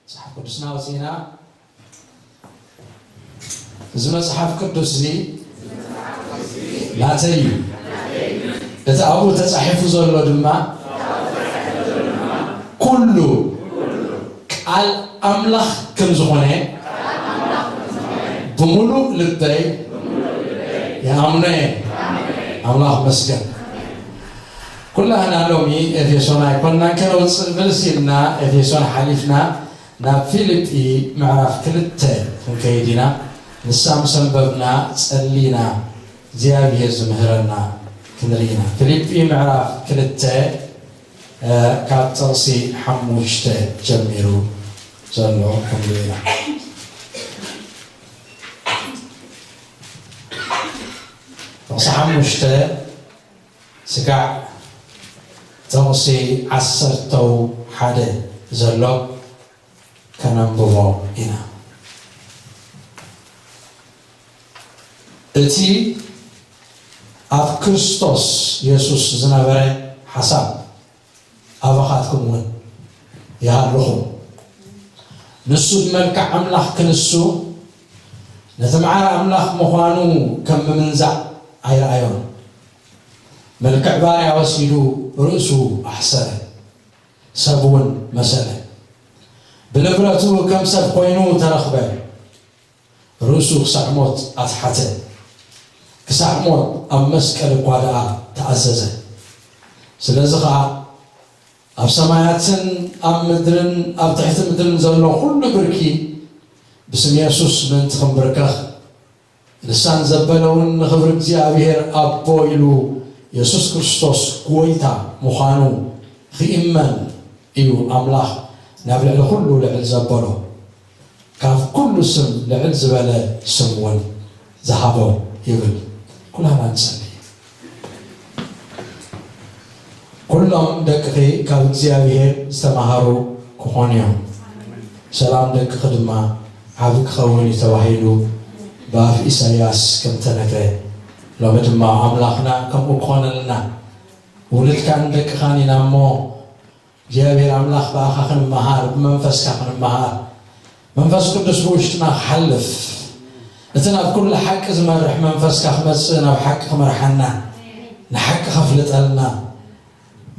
መጽሓፍ ቅዱስና ኣውጺእና፣ እዚ መጽሓፍ ቅዱስ እዚ ናተይ እዩ። እቲ ኣብኡ ተጻሒፉ ዘሎ ድማ ኩሉ ቃል ኣምላኽ ከም ዝኾነ ብምሉእ ልበይ ይኣምኖ እየ። ኣምላኽ መስገን። ኩላህና ሎሚ ኤፌሶን ኣይኮንናን ከነውፅእ፣ ምልስ ኢልና ኤፌሶን ሓሊፍና ናብ ፊልጲ ምዕራፍ ክልተ ክንከይድ ኢና። ንሳ ምስ ኣንበብና ጸሊና እግዚኣብሔር ዝምህረና ክንርኢ ኢና። ፊልጲ ምዕራፍ ክልተ፣ እ፣ ካብ ጥቕሲ ሓሙሽተ ጀሚሩ ዘሎ ክንርኢ ኢና። ጥቕሲ ሓሙሽተ ስጋዕ ጥቕሲ ዓሰርተው ሓደ ዘሎ ከነንብቦ ኢና። እቲ ኣብ ክርስቶስ የሱስ ዝነበረ ሓሳብ ኣባኻትኩም እውን ይሃልኹም። ንሱ ብመልክዕ ኣምላኽ ክንሱ፣ ነቲ መዓር ኣምላኽ ምዃኑ ከም ምምንዛዕ ኣይረኣዮን። መልክዕ ባርያ ወሲዱ ርእሱ ኣሕሰረ፣ ሰብ እውን መሰለ። ብንብረቱ ከም ሰብ ኮይኑ ተረኽበ። ርእሱ ክሳዕ ሞት ኣትሓተ። ክሳዕ ሞት ኣብ መስቀል እኳ ደኣ ተኣዘዘ። ስለዚ ኸኣ ኣብ ሰማያትን ኣብ ምድርን ኣብ ትሕቲ ምድርን ዘሎ ኩሉ ብርኪ ብስም የሱስ ምእንቲ ኽንብርከኽ፣ ንሳን ዘበለ እውን ንኽብሪ እግዚኣብሔር ኣቦ ኢሉ የሱስ ክርስቶስ ጐይታ ምዃኑ ኽእመን እዩ ኣምላኽ ናብ ልዕሊ ኹሉ ልዕል ዘበሎ። ካብ ኩሉ ስም ልዕል ዝበለ ስም እውን ዝሃቦ ይብል። ኩላና ንጸሊ። ኩሎም ደቅኺ ካብ እግዚኣብሔር ዝተማሃሩ ክኾኑ እዮም፣ ሰላም ደቅኺ ድማ ዓቢ ክኸውን እዩ ተባሂሉ ብኣፍ ኢሳይያስ ከም ተነግረ፣ ሎሚ ድማ ኣምላኽና ከምኡ ክኾነልና ውሉድካን ደቅኻን ኢና እሞ እግዚኣብሔር ኣምላኽ ብኣኻ ክንመሃር፣ ብመንፈስካ ክንመሃር፣ መንፈስ ቅዱስ ብውሽጥና ክሓልፍ፣ እቲ ናብ ኩሉ ሓቂ ዝመርሕ መንፈስካ ክመጽእ ናብ ሓቂ ክመርሓና፣ ንሓቂ ከፍልጠልና፣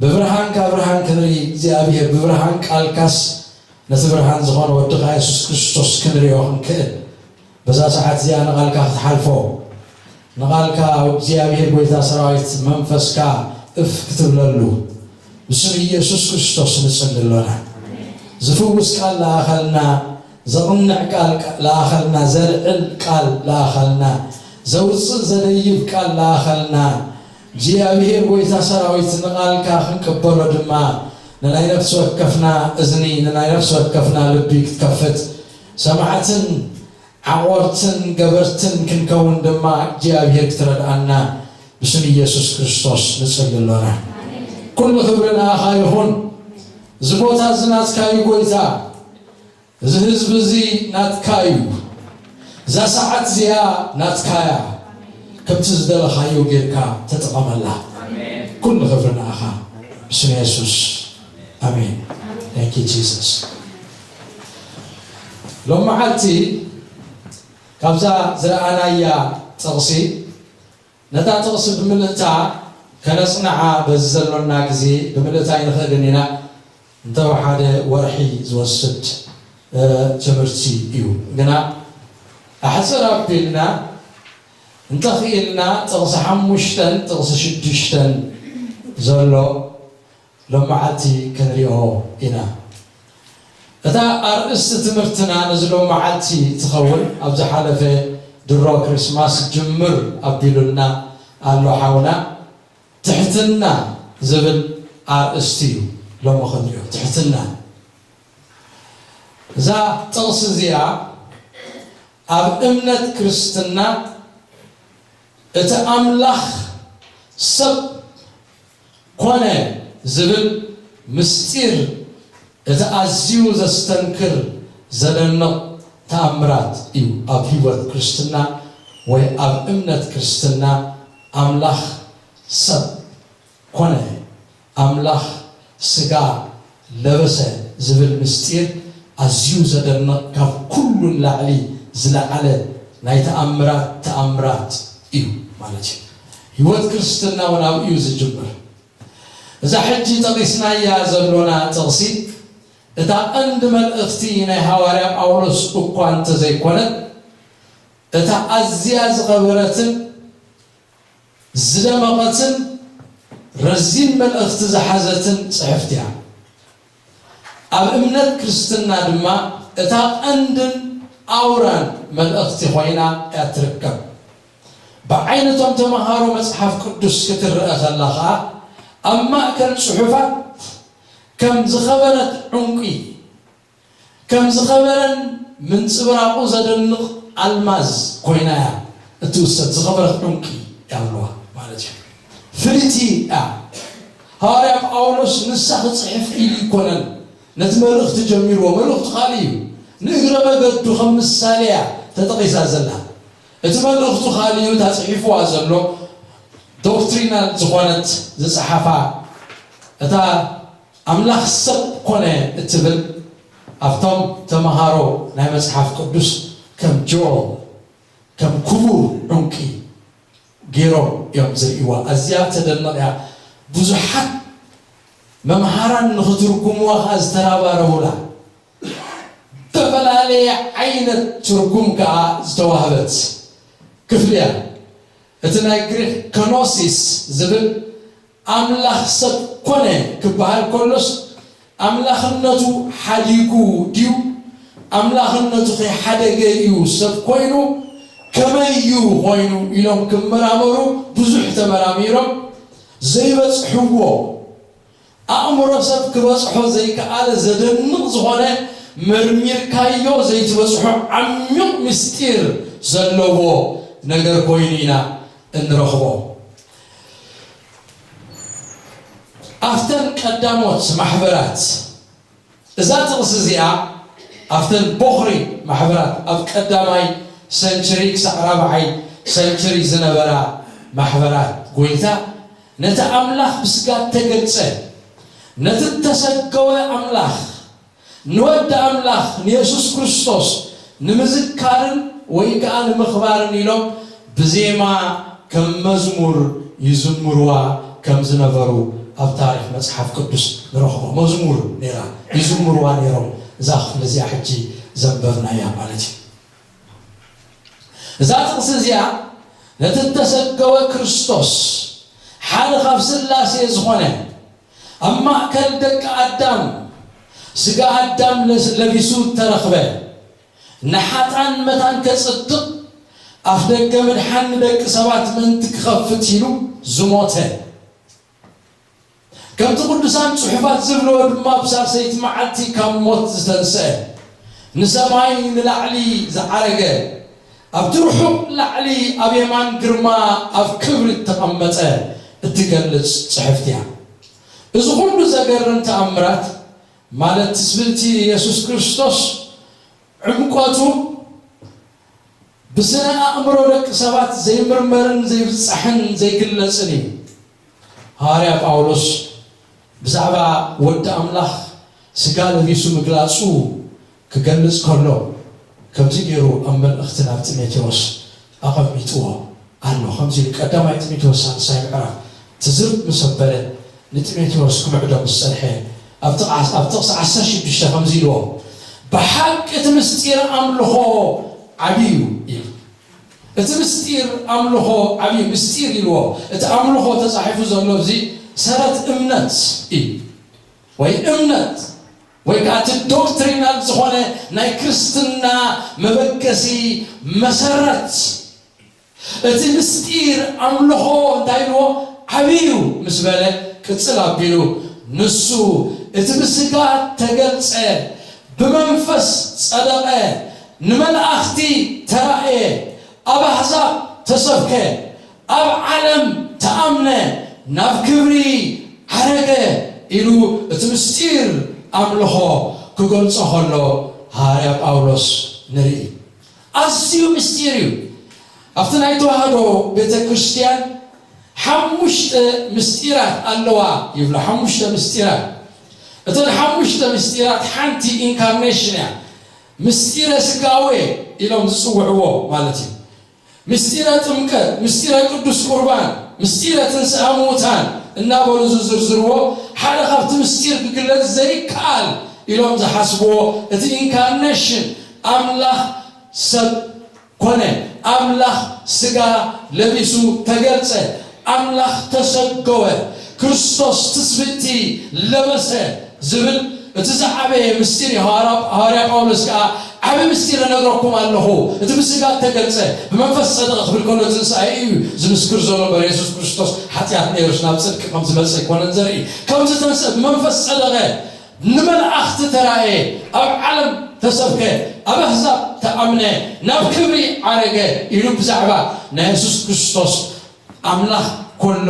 ብብርሃንካ ብርሃን ክንርኢ እግዚኣብሔር፣ ብብርሃን ቃልካስ ነቲ ብርሃን ዝኾነ ወድኻ የሱስ ክርስቶስ ክንርእዮ ክንክእል፣ በዛ ሰዓት እዚኣ ንቓልካ ክትሓልፎ፣ ንቓልካ እግዚኣብሔር ጐይታ ሰራዊት መንፈስካ እፍ ክትብለሉ ብስም ኢየሱስ ክርስቶስ ንጽሊ ኣሎና። ዝፍውስ ቃል ለኣኸልና፣ ዘቕንዕ ቃል ለኣኸልና፣ ዘልዕል ቃል ለኣኸልና፣ ዘውጽእ ዘደይብ ቃል ለኣኸልና። እግዚኣብሔር ጐይታ ሰራዊት ንቓልካ ክንቅበሎ ድማ ንናይ ነፍሲ ወከፍና እዝኒ፣ ንናይ ነፍሲ ወከፍና ልቢ ክትከፍት፣ ሰማዕትን ዓቖርትን ገበርትን ክንከውን ድማ እግዚኣብሔር ክትረድኣና ብስም ኢየሱስ ክርስቶስ ንጽሊ ኣሎና። ኩሉ ክብሪ ንኣኻ ይኹን። እዚ ቦታ እዚ ናትካ እዩ ጐይታ። እዚ ህዝቢ እዚ ናትካ እዩ። እዛ ሰዓት እዚኣ ናትካ እያ። ከምቲ ዝደለኻዮ ጌርካ ተጠቐመላ። ኩሉ ክብሪ ንኣኻ ብስም የሱስ። ኣሜን። Thank you Jesus። ሎም መዓልቲ ካብዛ ዝረኣናያ ጥቕሲ፣ ነታ ጥቕሲ ብምልእታ ከነጽንዓ በዚ ዘሎና ግዜ ብምልእታ ኣይንኽእልን ኢና። እንተወሓደ ወርሒ ዝወስድ፣ እ፣ ትምህርቲ እዩ። ግና ኣሕጽር ኣቢልና እንተኽኢልና ጥቕሲ ሓሙሽተን ጥቕሲ ሽዱሽተን ዘሎ ሎም መዓልቲ ክንሪኦ ኢና። እታ ኣርእስቲ ትምህርትና ነዚ ሎም መዓልቲ ትኸውን። ኣብ ዝሓለፈ ድሮ ክሪስማስ ጅምር ኣቢሉልና ኣሎ ሓውና። ትሕትና ዝብል ኣርእስቲ እዩ ሎሚ ክንሪኦ። ትሕትና። እዛ ጥቕሲ እዚኣ ኣብ እምነት ክርስትና እቲ ኣምላኽ ሰብ ኮነ ዝብል ምስጢር፣ እቲ ኣዝዩ ዘስተንክር ዘደንቕ ተኣምራት እዩ። ኣብ ህይወት ክርስትና ወይ ኣብ እምነት ክርስትና ኣምላኽ ሰብ ኮነ፣ ኣምላኽ ስጋ ለበሰ ዝብል ምስጢር ኣዝዩ ዘደንቕ፣ ካብ ኩሉ ንላዕሊ ዝለዓለ ናይ ተኣምራት ተኣምራት እዩ ማለት እዩ። ህይወት ክርስትና እውን ኣብኡ እዩ ዝጅምር። እዛ ሕጂ ጠቒስናያ ዘሎና ጥቕሲ፣ እታ ቀንዲ መልእኽቲ ናይ ሃዋርያ ጳውሎስ እኳ እንተዘይኮነት፣ እታ ኣዝያ ዝኸበረትን ዝደመቐትን ረዚን መልእኽቲ ዝሓዘትን ጽሕፍቲ እያ። ኣብ እምነት ክርስትና ድማ እታ ቀንድን ኣውራን መልእኽቲ ኮይና እያ ትርከብ። ብዓይነቶም ተመሃሮ መጽሓፍ ቅዱስ ክትረአ ከላ ኸኣ፣ ኣብ ማእከል ጽሑፋት ከም ዝኸበረት ዕንቁ፣ ከም ዝኸበረን ምንጽብራቑ ዘደንቕ ኣልማዝ ኮይና እያ እትውሰድ። ዝኸበረት ዕንቁ እያ ኣለዋ ማለት እዩ። ፍልይቲ እያ። ሃዋርያ ጳውሎስ ንሳ ክጽሕፍ ኢሉ ይኮነን ነቲ መልእኽቲ ጀሚርዎ። መልእኽቱ ካልእ እዩ። ንእግረ መገዱ ከም ምሳሌ እያ ተጠቒሳ ዘላ። እቲ መልእኽቱ ካልእ እዩ። እታ ጽሒፍዋ ዘሎ ዶክትሪናል ዝኾነት ዝጸሓፋ፣ እታ ኣምላኽ ሰብ ኮነ እትብል፣ ኣብቶም ተመሃሮ ናይ መጽሓፍ ቅዱስ ከም ጆል፣ ከም ክቡር ዕንቂ ገይሮም እዮም ዝርእይዋ። ኣዝያ ተደንቕ እያ። ብዙሓት መምሃራን ንኽትርጉምዋ ኸኣ ዝተራባረቡላ፣ ዝተፈላለየ ዓይነት ትርጉም ከኣ ዝተዋህበት ክፍሊ እያ። እቲ ናይ ግሪክ ከኖሲስ ዝብል፣ ኣምላኽ ሰብ ኮነ ክበሃል ከሎስ፣ ኣምላኽነቱ ሓዲጉ ድዩ? ኣምላኽነቱ ከይሓደገ እዩ ሰብ ኮይኑ? ከመይ እዩ ኮይኑ? ኢሎም ክመራመሩ ብዙሕ ተመራሚሮም ዘይበጽሕዎ፣ ኣእምሮ ሰብ ክበጽሖ ዘይከኣለ ዘደንቕ ዝኾነ፣ መርሚርካዮ ዘይትበጽሖ ዓሚቕ ምስጢር ዘለዎ ነገር ኮይኑ ኢና እንረኽቦ። ኣብተን ቀዳሞት ማሕበራት፣ እዛ ጥቕሲ እዚኣ ኣብተን ቦኽሪ ማሕበራት፣ ኣብ ቀዳማይ ሰንቸሪ ክሳዕ ራብዓይ ሰንቸሪ ዝነበራ ማሕበራት፣ ጎይታ ነቲ ኣምላኽ ብስጋ እተገልጸ፣ ነቲ እተሰገወ ኣምላኽ፣ ንወዲ ኣምላኽ ንየሱስ ክርስቶስ ንምዝካርን ወይ ከኣ ንምኽባርን ኢሎም ብዜማ ከም መዝሙር ይዝምርዋ ከም ዝነበሩ ኣብ ታሪኽ መጽሓፍ ቅዱስ ንረኽቦ። መዝሙር ነይራ፣ ይዝምርዋ ነይሮም፣ እዛ ክፍሊ እዚኣ ሕጂ ዘንበብናያ ማለት እዩ። እዛ ጥቕሲ እዚኣ ነቲ እተሰገወ ክርስቶስ፣ ሓደ ካብ ስላሴ ዝኾነ፣ ኣብ ማእከል ደቂ ኣዳም፣ ስጋ ኣዳም ለስ-፣ ለቢሱ እተረኽበ፣ ንሓጥኣን መታን ከጽድቕ፣ ኣፍ ደገ ምድሓን ንደቂ ሰባት ምእንቲ ክኸፍት ኢሉ ዝሞተ፣ ከምቲ ቅዱሳን ጽሑፋት ዝብልዎ ድማ፣ ብሳልሰይቲ መዓልቲ ካብ ሞት ዝተንስአ፣ ንሰማይ ንላዕሊ ዝዓረገ፣ ኣብቲ ርሑቕ ላዕሊ ኣብ የማን ግርማ ኣብ ክብሪ እተቐመጠ እትገልጽ ጽሕፍቲ እያ። እዚ ኹሉ ዘገርም ተኣምራት፣ ማለት ትስብእቲ የሱስ ክርስቶስ፣ ዕምቆቱ ብስነ ኣእምሮ ደቂ ሰባት ዘይምርመርን ዘይብጻሕን ዘይግለጽን እዩ። ሃዋርያ ጳውሎስ ብዛዕባ ወዲ ኣምላኽ ስጋ ለቢሱ ምግላጹ ክገልጽ ከሎ፣ ከምዚ ገይሩ ኣብ መልእኽቲ ናብ ጢሞቴዎስ ኣቐሚጥዎ ኣሎ። ከምዚ ኢሉ፣ ቀዳማይ ጢሞቴዎስ ሳልሳይ ምዕራፍ ትዝር ምስ ኣበለ፣ ንጢሞቴዎስ ክምዕዶ ምስ ጸንሐ፣ ኣብ ጥቕዓስ-፣ ኣብ ጥቕሲ ዓሰርተ ሽዱሽተ ከምዚ ኢልዎ፣ "ብሓቂ እቲ ምስጢር ኣምልኾ ዓብዩ እዩ" ኢሉ። እቲ ምስጢር ኣምልኾ ዓብዩ ምስጢር ኢልዎ። እቲ ኣምልኾ ተጻሒፉ ዘሎ እዚ ሰረት እምነት እዩ፣ ወይ እምነት፣ ወይ ከኣ እቲ ዶክትሪናል ዝኾነ ናይ ክርስትና መበገሲ መሰረት። እቲ ምስጢር ኣምልኾ እንታይ ኢልዎ? ዓብዩ ምስ በለ፣ ቅጽል ኣቢሉ፣ "ንሱ እቲ ብስጋ ተገልጸ፣ ብመንፈስ ጸደቐ፣ ንመላእኽቲ ተራእየ፣ ኣብ ኣህዛብ ተሰብከ፣ ኣብ ዓለም ተኣምነ፣ ናብ ክብሪ ዓረገ" ኢሉ እቲ ምስጢር ኣምልኾ ክገልጾ ከሎ ሃዋርያ ጳውሎስ ንርኢ። ኣዝዩ ምስጢር እዩ። ኣብቲ ናይ ተዋህዶ ቤተ ክርስቲያን ሓሙሽተ ምስጢራት ኣለዋ ይብሉ። ሓሙሽተ ምስጢራት። እተን ሓሙሽተ ምስጢራት ሓንቲ ኢንካርኔሽን እያ። ምስጢረ ስጋዌ ኢሎም ዝጽውዕዎ ማለት እዩ። ምስጢረ ጥምቀት፣ ምስጢረ ቅዱስ ቁርባን፣ ምስጢረ ትንስኣ ምዉታን እናበሉ ዝዝርዝርዎ፣ ሓደ ካብቲ ምስጢር ክግለጽ ዘይከኣል ኢሎም ዝሓስብዎ እቲ ኢንካርኔሽን፣ ኣምላኽ ሰብ ኮነ፣ ኣምላኽ ስጋ ለቢሱ ተገልጸ፣ ኣምላኽ ተሰገወ፣ ክርስቶስ ትስብእቲ ለበሰ ዝብል እቲ ዝዓበየ ምስጢር እዩ። ሃዋርያ ሃዋርያ ጳውሎስ ከኣ፣ ዓቢ ምስጢር እነግረኩም ኣለኹ፣ እቲ ብስጋ እተገልጸ ብመንፈስ ዝጸደቐ ክብል ከሎ ትንሳኤ እዩ ዝምስክር ዘሎ እምበር፣ የሱስ ክርስቶስ ሓጢኣት ነይሩስ ናብ ጽድቂ ከም ዝመጸ ኣይኮነን ዘርኢ። ከም ዝተንስአ ብመንፈስ ዝጸደቐ፣ ንመላእኽቲ ተራእየ፣ ኣብ ዓለም ተሰብከ፣ ኣብ ኣህዛብ ተኣምነ፣ ናብ ክብሪ ዓረገ ኢሉ ብዛዕባ ናይ የሱስ ክርስቶስ ኣምላኽ ኮሎ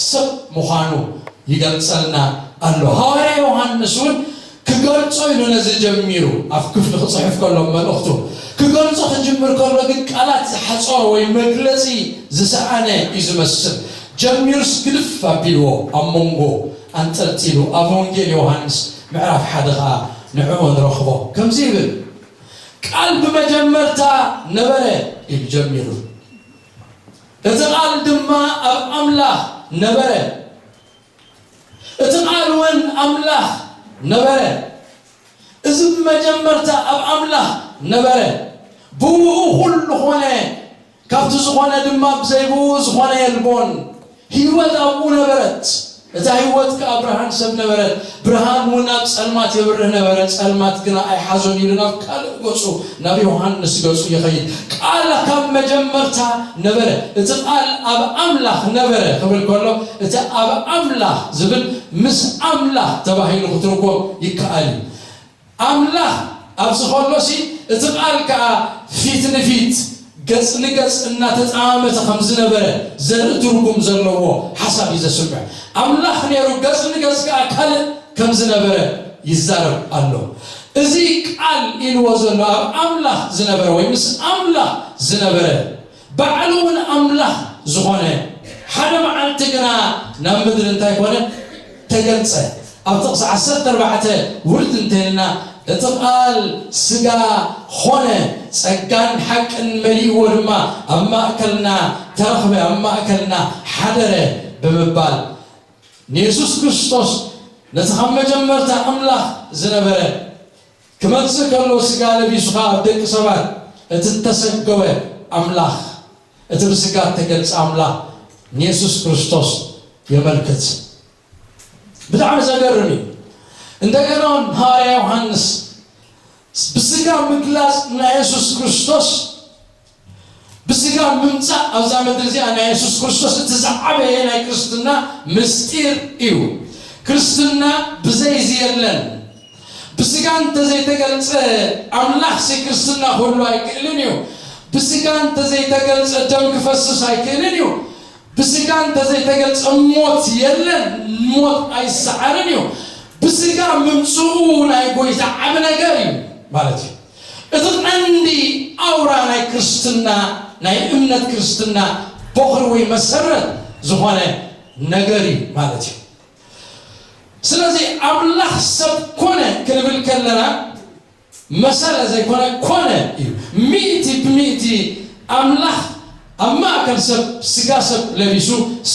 ሰብ ምዃኑ ይገልጸልና ኣሎ። ሃዋርያ ዮሃንስ እውን ክገልጾ ኢሉ ነዚ ጀሚሩ፣ ኣብ ክፍሊ ክጽሕፍ ከሎ መልእኽቱ ክገልጾ ክጅምር ከሎ ግን ቃላት ዝሓጸሮ ወይ መግለጺ ዝሰኣነ እዩ ዝመስል። ጀሚሩስ ግድፍ ኣቢልዎ ኣብ መንጎ ኣንጠልጢሉ ኣብ ወንጌል ዮሃንስ ምዕራፍ ሓደ ኸኣ ንዕኡ ንረኽቦ። ከምዚ ይብል፣ ቃል ብመጀመርታ ነበረ ኢሉ ጀሚሩ። እቲ ቃል ድማ ኣብ ኣምላኽ ነበረ። እቲ ቃል እውን ኣምላኽ ነበረ። እዚ ብመጀመርታ ኣብ ኣምላኽ ነበረ። ብእኡ ኩሉ ኾነ፣ ካብቲ ዝኾነ ድማ ብዘይ ብኡ ዝኾነ የልቦን። ህይወት ኣብኡ ነበረት፣ እታ ህይወት ከኣ ብርሃን ሰብ ነበረት። ብርሃን እውን ኣብ ጸልማት የብርህ ነበረ፣ ጸልማት ግና ኣይሓዞን ኢሉ ናብ ካልእ ገጹ፣ ናብ ዮሃንስ ገጹ ይኸይድ። ቃል ካብ መጀመርታ ነበረ፣ እቲ ቃል ኣብ ኣምላኽ ነበረ ክብል ከሎ፣ እቲ ኣብ ኣምላኽ ዝብል ምስ ኣምላኽ ተባሂሉ ክትርጎም ይከኣል እዩ። ኣምላኽ ኣብዚ ከሎሲ እቲ ቃል ከኣ ፊት ንፊት ገጽ ንገጽ እናተጠማመተ ከም ዝነበረ ዘርኢ ትርጉም ዘለዎ ሓሳብ እዩ ዘስምዕ። ኣምላኽ ነይሩ፣ ገጽ ንገጽ ከኣ ካልእ ከም ዝነበረ ይዛረብ ኣሎ። እዚ ቃል ኢልዎ ዘሎ ኣብ ኣምላኽ ዝነበረ ወይ ምስ ኣምላኽ ዝነበረ ባዕሉ እውን ኣምላኽ ዝኾነ ሓደ መዓልቲ ግና ናብ ምድሪ እንታይ ኮነ? ተገልጸ። ኣብ ጥቕሲ ዓሰርተ ኣርባዕተ ውርድ እንተልና፣ እቲ ቃል ስጋ ኾነ፣ ጸጋን ሓቅን መሊእዎ ድማ ኣብ ማእከልና ተረኽበ፣ ኣብ ማእከልና ሓደረ ብምባል ንየሱስ ክርስቶስ ነቲ ካብ መጀመርታ ኣምላኽ ዝነበረ ክመጽእ ከሎ ስጋ ለቢሱ ኸኣ ኣብ ደቂ ሰባት እቲ እተሰገወ ኣምላኽ፣ እቲ ብስጋ እተገልጸ ኣምላኽ ንየሱስ ክርስቶስ የመልክት። ብጣዕሚ ዘገርም እዩ። እንደገና እውን ሃዋርያ ዮሃንስ ብስጋ ምግላጽ ናይ የሱስ ክርስቶስ፣ ብስጋ ምምጻእ ኣብዛ ምድሪ እዚኣ ናይ የሱስ ክርስቶስ እቲ ዝዓበየ ናይ ክርስትና ምስጢር እዩ። ክርስትና ብዘይ እዚ የለን። ብስጋ እንተዘይተገልጸ ኣምላኽሲ ክርስትና ክህሉ ኣይክእልን እዩ። ብስጋ እንተዘይተገልጸ ደም ክፈስስ ኣይክእልን እዩ። ብስጋ እንተዘይተገልጸ ሞት የለን፣ ሞት ኣይሰዓርን እዩ። ብስጋ ምምጽኡ ናይ ጎይታ ዓቢ ነገር እዩ ማለት እዩ። እቲ ቀንዲ ኣውራ ናይ ክርስትና፣ ናይ እምነት ክርስትና ቦኽሪ ወይ መሰረት ዝኾነ ነገር እዩ ማለት እዩ። ስለዚ ኣምላኽ ሰብ ኮነ ክንብል ከለና መሰለ ዘይኮነ ኮነ እዩ። ሚእቲ ብሚእቲ ኣምላኽ ኣብ ማእከል ሰብ ስጋ ሰብ ለቢሱ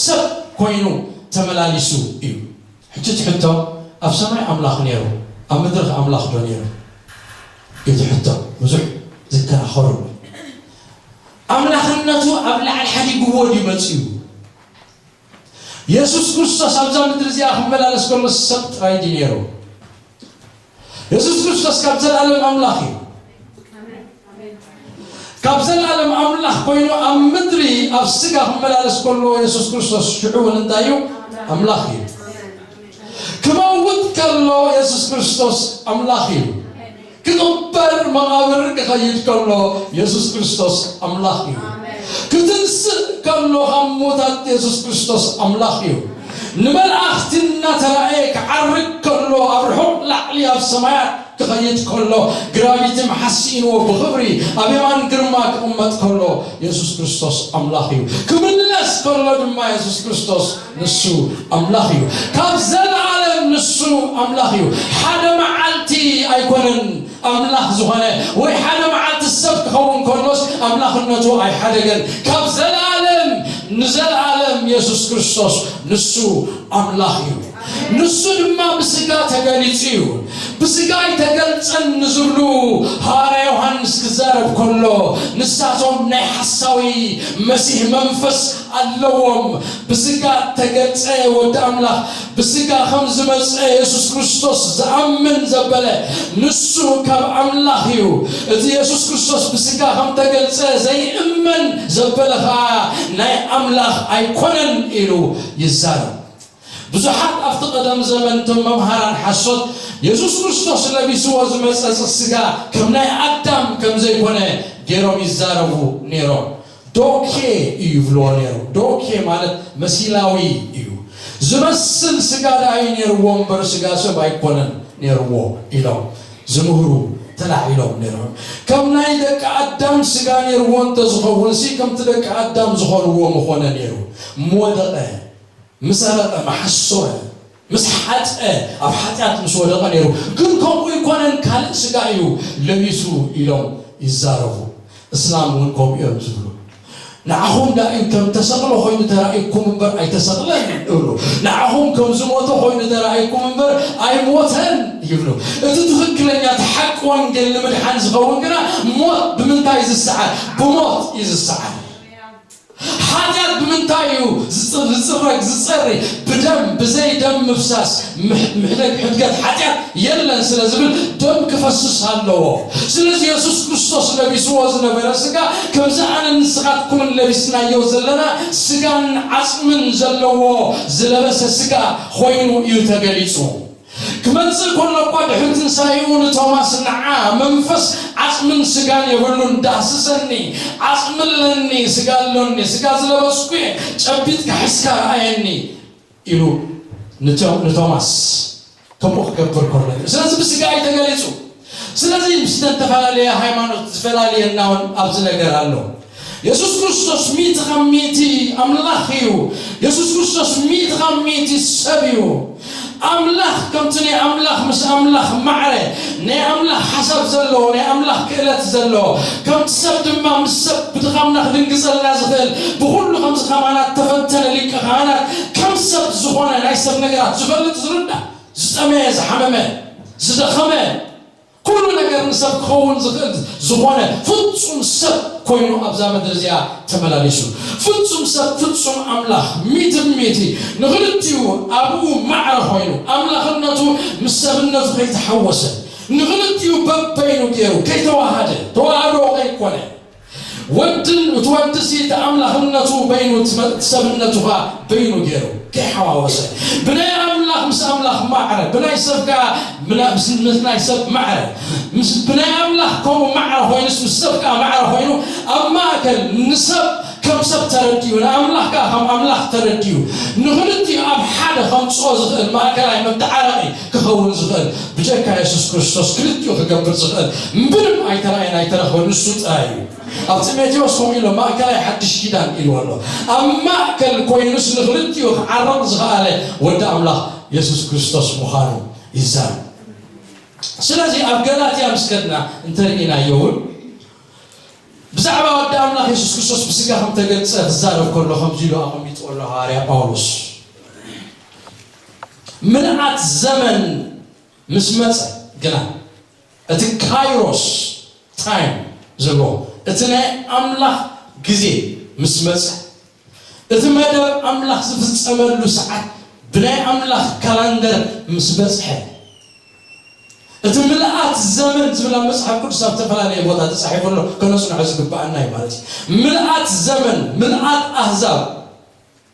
ሰብ ኮይኑ ተመላሊሱ እዩ። ሕጂ እቲ ሕቶ፣ ኣብ ሰማይ ኣምላኽ ነይሩ፣ ኣብ ምድሪ ከ ኣምላኽ ዶ ነይሩ? እቲ ሕቶ ብዙሕ ዝከራኸሩ። ኣምላኽነቱ ኣብ ላዕሊ ሓዲግዎ ድዩ መጺኡ? የሱስ ክርስቶስ ኣብዛ ምድሪ እዚኣ ክመላለስ ከሎ ሰብ ጥራይ ድዩ ነይሩ? የሱስ ክርስቶስ ካብ ዘላለም ኣምላኽ እዩ። ካብ ዘላለም ኣምላኽ ኮይኑ ኣብ ምድሪ ኣብ ስጋ ክመላለስ ከሎ የሱስ ክርስቶስ ሽዑ እውን እንታይ እዩ? ኣምላኽ እዩ። ክመውት ከሎ የሱስ ክርስቶስ ኣምላኽ እዩ። ክቕበር መቓብር ክኸይድ ከሎ የሱስ ክርስቶስ ኣምላኽ እዩ። ክትንስእ ከሎ ካብ ምዉታት የሱስ ክርስቶስ ኣምላኽ እዩ። ንመላእኽቲ እናተራእየ ክዓርግ ከሎ ኣብ ርሑቕ ላዕሊ ኣብ ሰማያት ክኸይድ ከሎ፣ ግራቪቲ መሓሲእንዎ ብኽብሪ ኣብ የማን ግርማ ክቕመጥ ከሎ፣ የሱስ ክርስቶስ ኣምላኽ እዩ። ክምለስ ከሎ ድማ፣ የሱስ ክርስቶስ ንሱ ኣምላኽ እዩ። ካብ ዘለኣለም ንሱ ኣምላኽ እዩ። ሓደ መዓልቲ ኣይኮነን ኣምላኽ ዝኾነ፣ ወይ ሓደ መዓልቲ ሰብ ክኸውን ከሎስ ኣምላኽነቱ ኣይሓደገን። ካብ ዘለኣለም ንዘለኣለም የሱስ ክርስቶስ ንሱ ኣምላኽ እዩ። ንሱ ድማ ብስጋ ተገሊጹ እዩ። ብስጋ ኣይተገልጸን ንዝብሉ ሃዋርያ ዮሃንስ ክዛረብ ከሎ፣ ንሳቶም ናይ ሓሳዊ መሲህ መንፈስ ኣለዎም። ብስጋ ተገልጸ ወዲ ኣምላኽ፣ ብስጋ ከም ዝመጸ የሱስ ክርስቶስ ዝኣምን ዘበለ፣ ንሱ ካብ ኣምላኽ እዩ። እቲ የሱስ ክርስቶስ ብስጋ ከም ተገልጸ ዘይእመን ዘበለ ኸኣ ናይ ኣምላኽ ኣይኮነን ኢሉ ይዛረብ። ብዙሓት ኣብቲ ቀደም ዘመን እቶም መምሃራን ሓሶት የሱስ ክርስቶስ ለቢስዎ ዝመጸ ስጋ ከም ናይ ኣዳም ከም ዘይኮነ ገይሮም ይዛረቡ ነይሮም። ዶኬ እዩ ይብልዎ ነይሮም። ዶኬ ማለት መሲላዊ እዩ። ዝመስል ስጋ ደኣ እዩ ነይርዎ እምበር ስጋ ሰብ ኣይኮነን ነይርዎ ኢሎም ዝምህሩ ተላዒሎም ነይሮም። ከም ናይ ደቂ ኣዳም ስጋ ነይርዎ እንተዝኸውን ሲ ከምቲ ደቂ ኣዳም ዝኾንዎ ምኾነ ነይሩ። ምወደቐ፣ ምሰረቐ፣ መሓሰወ፣ ምስ ሓጥአ፣ ኣብ ሓጢኣት ምስ ወደቐ ነይሩ። ግን ከምኡ ኣይኮነን፣ ካልእ ስጋ እዩ ለቢሱ ኢሎም ይዛረቡ። እስላም እውን ከምኡ እዮም ዝብሉ። ንዓኹም ዳእዩ ከም ተሰቕለ ኮይኑ ተራእይኩም እምበር ኣይተሰቕለን ይብሉ። ንዓኹም ከም ዝሞተ ኮይኑ ተራእይኩም እምበር ኣይሞተን ይብሉ። እቲ ትኽክለኛ፣ እቲ ሓቂ ወንጌል ንምድሓን ዝኸውን ግና ሞት ብምንታይ እዩ ዝሰዓር? ብሞት እዩ ዝሰዓር። ሓጢኣት ብምንታይ እዩ ዝጽ-፣ ዝጽረግ፣ ዝጸሪ? ብደም፣ ብዘይ ደም ምፍሳስ ምሕ-፣ ምሕደግ፣ ሕድገት ሓጢኣት የለን ስለ ዝብል ደም ክፈስስ ኣለዎ። ስለዚ የሱስ ክርስቶስ ለቢስዎ ዝነበረ ስጋ ከምዚ ኣነ ንስኻትኩምን ለቢስናዮ ዘለና ስጋን ዓጽምን ዘለዎ ዝለበሰ ስጋ ኮይኑ እዩ ተገሊጹ። ክመጽእ ከሎ እኳ ድሕሪ ትንሳኤኡ ንቶማስ፣ ንዓ መንፈስ ዓጽምን ስጋን የብሉን፣ ዳህስሰኒ፣ ዓጽሚ ኣለኒ፣ ስጋ ኣሎኒ፣ ስጋ ዝለበስኩ እየ፣ ጨቢጥካ ሒዝካ ረኣየኒ ኢሉ ንቶ-፣ ንቶማስ ከምኡ ክገብር ከሎ፣ ስለዚ ብስጋ እዩ ተገሊጹ። ስለዚ ምስቲ ዝተፈላለየ ሃይማኖት ዝፈላልየና እውን ኣብዚ ነገር ኣሎ። የሱስ ክርስቶስ ሚእቲ ካብ ሚእቲ ኣምላኽ እዩ። የሱስ ክርስቶስ ሚእቲ ካብ ሚእቲ ሰብ እዩ። ኣምላኽ ከምቲ ናይ ኣምላኽ ምስ ኣምላኽ ማዕረ፣ ናይ ኣምላኽ ሓሳብ ዘለዎ፣ ናይ ኣምላኽ ክእለት ዘለዎ፣ ከምቲ ሰብ ድማ ምስ ሰብ ብድኻምና ክድንግጸልና ዝኽእል፣ ብኹሉ ከምዚ ከማና እተፈተነ ሊቀ ካህናት፣ ከም ሰብ ዝኾነ፣ ናይ ሰብ ነገራት ዝፈልጥ፣ ዝርዳእ፣ ዝጠመየ፣ ዝሓመመ፣ ዝደኸመ፣ ኩሉ ነገር ንሰብ ክኸውን ዝኽእል ዝኾነ ፍጹም ሰብ ኮይኑ ኣብዛ ምድሪ እዚኣ ተመላሊሱ። ፍጹም ሰብ፣ ፍጹም ኣምላኽ፣ ሚእቲ ብሚእቲ፣ ንኽልቲኡ ኣብኡ ማዕረ ኮይኑ፣ ኣምላኽነቱ ምስ ሰብነቱ ከይተሓወሰ፣ ንኽልቲኡ በበይኑ ገይሩ፣ ከይተዋሃደ፣ ተዋህዶ ከይኮነ፣ ወድን፣ እቲ ወዲ ሲ እቲ ኣምላኽነቱ በይኑ፣ እቲ መ-፣ እቲ ሰብነቱ ኸዓ በይኑ ገይሩ፣ ከይሓዋወሰ። ብናይ ኣምላኽ ምስ ኣምላኽ ማዕረ፣ ብናይ ሰብ ከኣ ብና-፣ ምስ፣ ምስ ናይ ሰብ ማዕረ። ምስ፣ ብናይ ኣምላኽ ከምኡ ማዕረ ኮይኑስ፣ ምስ ሰብ ከኣ ማዕረ ኮይኑ፣ ኣብ ማእከል ንሰብ ከም ሰብ ተረዲኡ፣ ንኣምላኽ ከኣ ከም ኣምላኽ ተረዲኡ፣ ንኽልቲኡ ኣብ ሓደ ከምጽኦ ዝኽእል ማእከላይ መተዓረቒ ክኸውን ዝኽእል፣ ብጀካ የሱስ ክርስቶስ ክልቲኡ ክገብር ዝኽእል ምንም ኣይተራእየን ኣይተረኽበን፣ ንሱ ጥራይ እዩ። ኣብ ጢሞቴዎስ ከምኡ ኢሎ፣ ማእከላይ ሓድሽ ኪዳን ኢልዎ ኣሎ። ኣብ ማእከል ኮይኑስ ንኽልቲኡ ክዓርቕ ዝኸኣለ ወዲ ኣምላኽ የሱስ ክርስቶስ ምዃኑ ይዛረብ። ስለዚ ኣብ ገላትያ ምስ ከድና እንተርኢናዮ እውን ብዛዕባ ወዲ ኣምላኽ የሱስ ክርስቶስ ብስጋ ከም ተገልጸ ክዛረብ ከሎ ከምዚ ኢሉ ኣቐሚጥዎ ኣሎ ሃዋርያ ጳውሎስ። ምልኣት ዘመን ምስ መጸ ግና፣ እቲ ካይሮስ ታይም ዝብሎ፣ እቲ ናይ ኣምላኽ ግዜ ምስ መጸ፣ እቲ መደብ ኣምላኽ ዝፍጸመሉ ሰዓት ብናይ ኣምላኽ ካላንደር ምስ በጽሐ፣ እቲ ምልኣት ዘመን ዝብል ኣብ መጽሓፍ ቅዱስ ኣብ ዝተፈላለየ ቦታ ተጻሒፉ ኣሎ፣ ከነጽንዖ ዝግብኣና እዩ ማለት እዩ። ምልኣት ዘመን፣ ምልኣት ኣህዛብ፣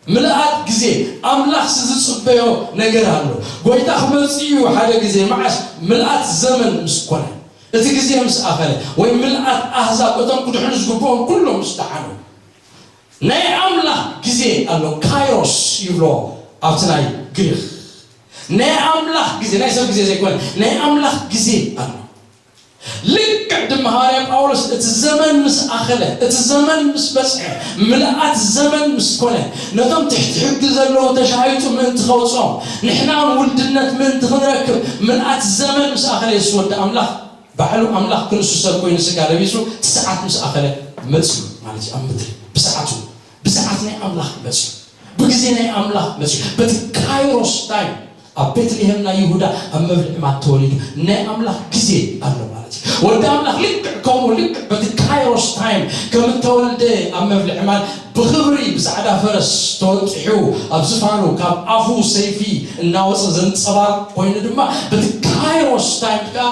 ምልኣት ግዜ፣ ኣምላኽ ዝጽበዮ ነገር ኣሎ። ጎይታ ክመጽእ እዩ ሓደ ግዜ፣ መዓስ? ምልኣት ዘመን ምስ ኮነ፣ እቲ ግዜ ምስ ኣኸለ፣ ወይ ምልኣት ኣህዛብ፣ እቶም ክድሕኑ ዝግብኦም ኩሎም ምስ ደሓኑ። ናይ ኣምላኽ ግዜ ኣሎ፣ ካይሮስ ይብሎ ኣብቲ ናይ ግሪኽ። ናይ ኣምላኽ ግዜ፣ ናይ ሰብ ግዜ ዘይኮነ፣ ናይ ኣምላኽ ግዜ ኣሎ። ልክዕ ድማ ሃዋርያ ጳውሎስ፣ እቲ ዘመን ምስ ኣኸለ፣ እቲ ዘመን ምስ በጽሐ፣ ምልኣት ዘመን ምስ ኮነ፣ ነቶም ትሕቲ ሕጊ ዘለዉ ተሻሂጡ ምእንቲ ከውጽኦም፣ ንሕና እውን ውልድነት ምእንቲ ክንረክብ፣ ምልኣት ዘመን ምስ ኣኸለ፣ የሱስ ወዲ ኣምላኽ፣ ባዕሉ ኣምላኽ ክንሱ ሰብ ኮይኑ ስጋ ለቢሱ፣ እቲ ሰዓት ምስ ኣኸለ መጽዩ ማለት እዩ። ኣብ ምድሪ ብሰዓቱ፣ ብሰዓት ናይ ኣምላኽ መጽዩ፣ ብግዜ ናይ ኣምላኽ መጽዩ፣ በቲ ካይሮስ ታይም ኣብ ቤትልሄም ናይ ይሁዳ ኣብ መብልዒ ማል ተወሊዱ። ናይ ኣምላኽ ግዜ ኣሎ ማለት እዩ። ወዲ ኣምላኽ ልክዕ ከምኡ፣ ልክዕ በቲ ካይሮስ ታይም ከም እተወልደ ኣብ መብልዒ ማል ብኽብሪ ብጻዕዳ ፈረስ ተወጢሑ፣ ኣብ ዝፋኑ ካብ ኣፉ ሰይፊ እናወጸ ዘንጸባርቕ ኮይኑ ድማ፣ በቲ ካይሮስ ታይም ከኣ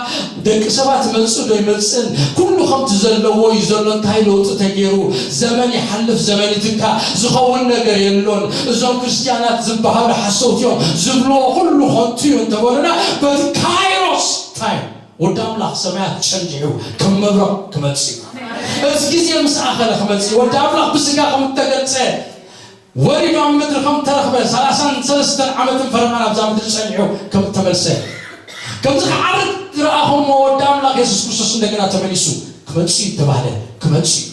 ደቂ ሰባት ይመጽእ ዶ ይመጽእን፣ ኩሉ ከምቲ ዘለዎ እዩ ዘሎ። እንታይ ለውጢ ተገይሩ? ዘመን ይሓልፍ፣ ዘመን ይትካ፣ ዝኸውን ነገር የሎን። እዞም ክርስትያናት ዝበሃሉ ሓሰውቲ እዮም፣ ዝብልዎ ኩሉ ከንቱ እዩ እንተበሉና፣ በቲ ካይሮስ ታይም ወዲ ኣምላኽ ሰማያት ጨንዲሑ ከም መብረቕ ክመጽእ እዩ። እቲ ግዜ ምስ ኣኸለ ክመጽእ እዩ። ወዲ ኣምላኽ ብስጋ ከም እተገልጸ፣ ወሪዱ ኣብ ምድሪ ከም እተረኽበ፣ ሰላሳን ሰለስተን ዓመትን ፈረቓን ኣብዛ ምድሪ ጸኒሑ ከም እተመልሰ፣ ከምዚ ክዓርግ ዝረኣኹሞ ወዲ ኣምላኽ የሱስ ክርስቶስ እንደገና ተመሊሱ ክመጽእ እዩ ተባህለ። ክመጽእ እዩ።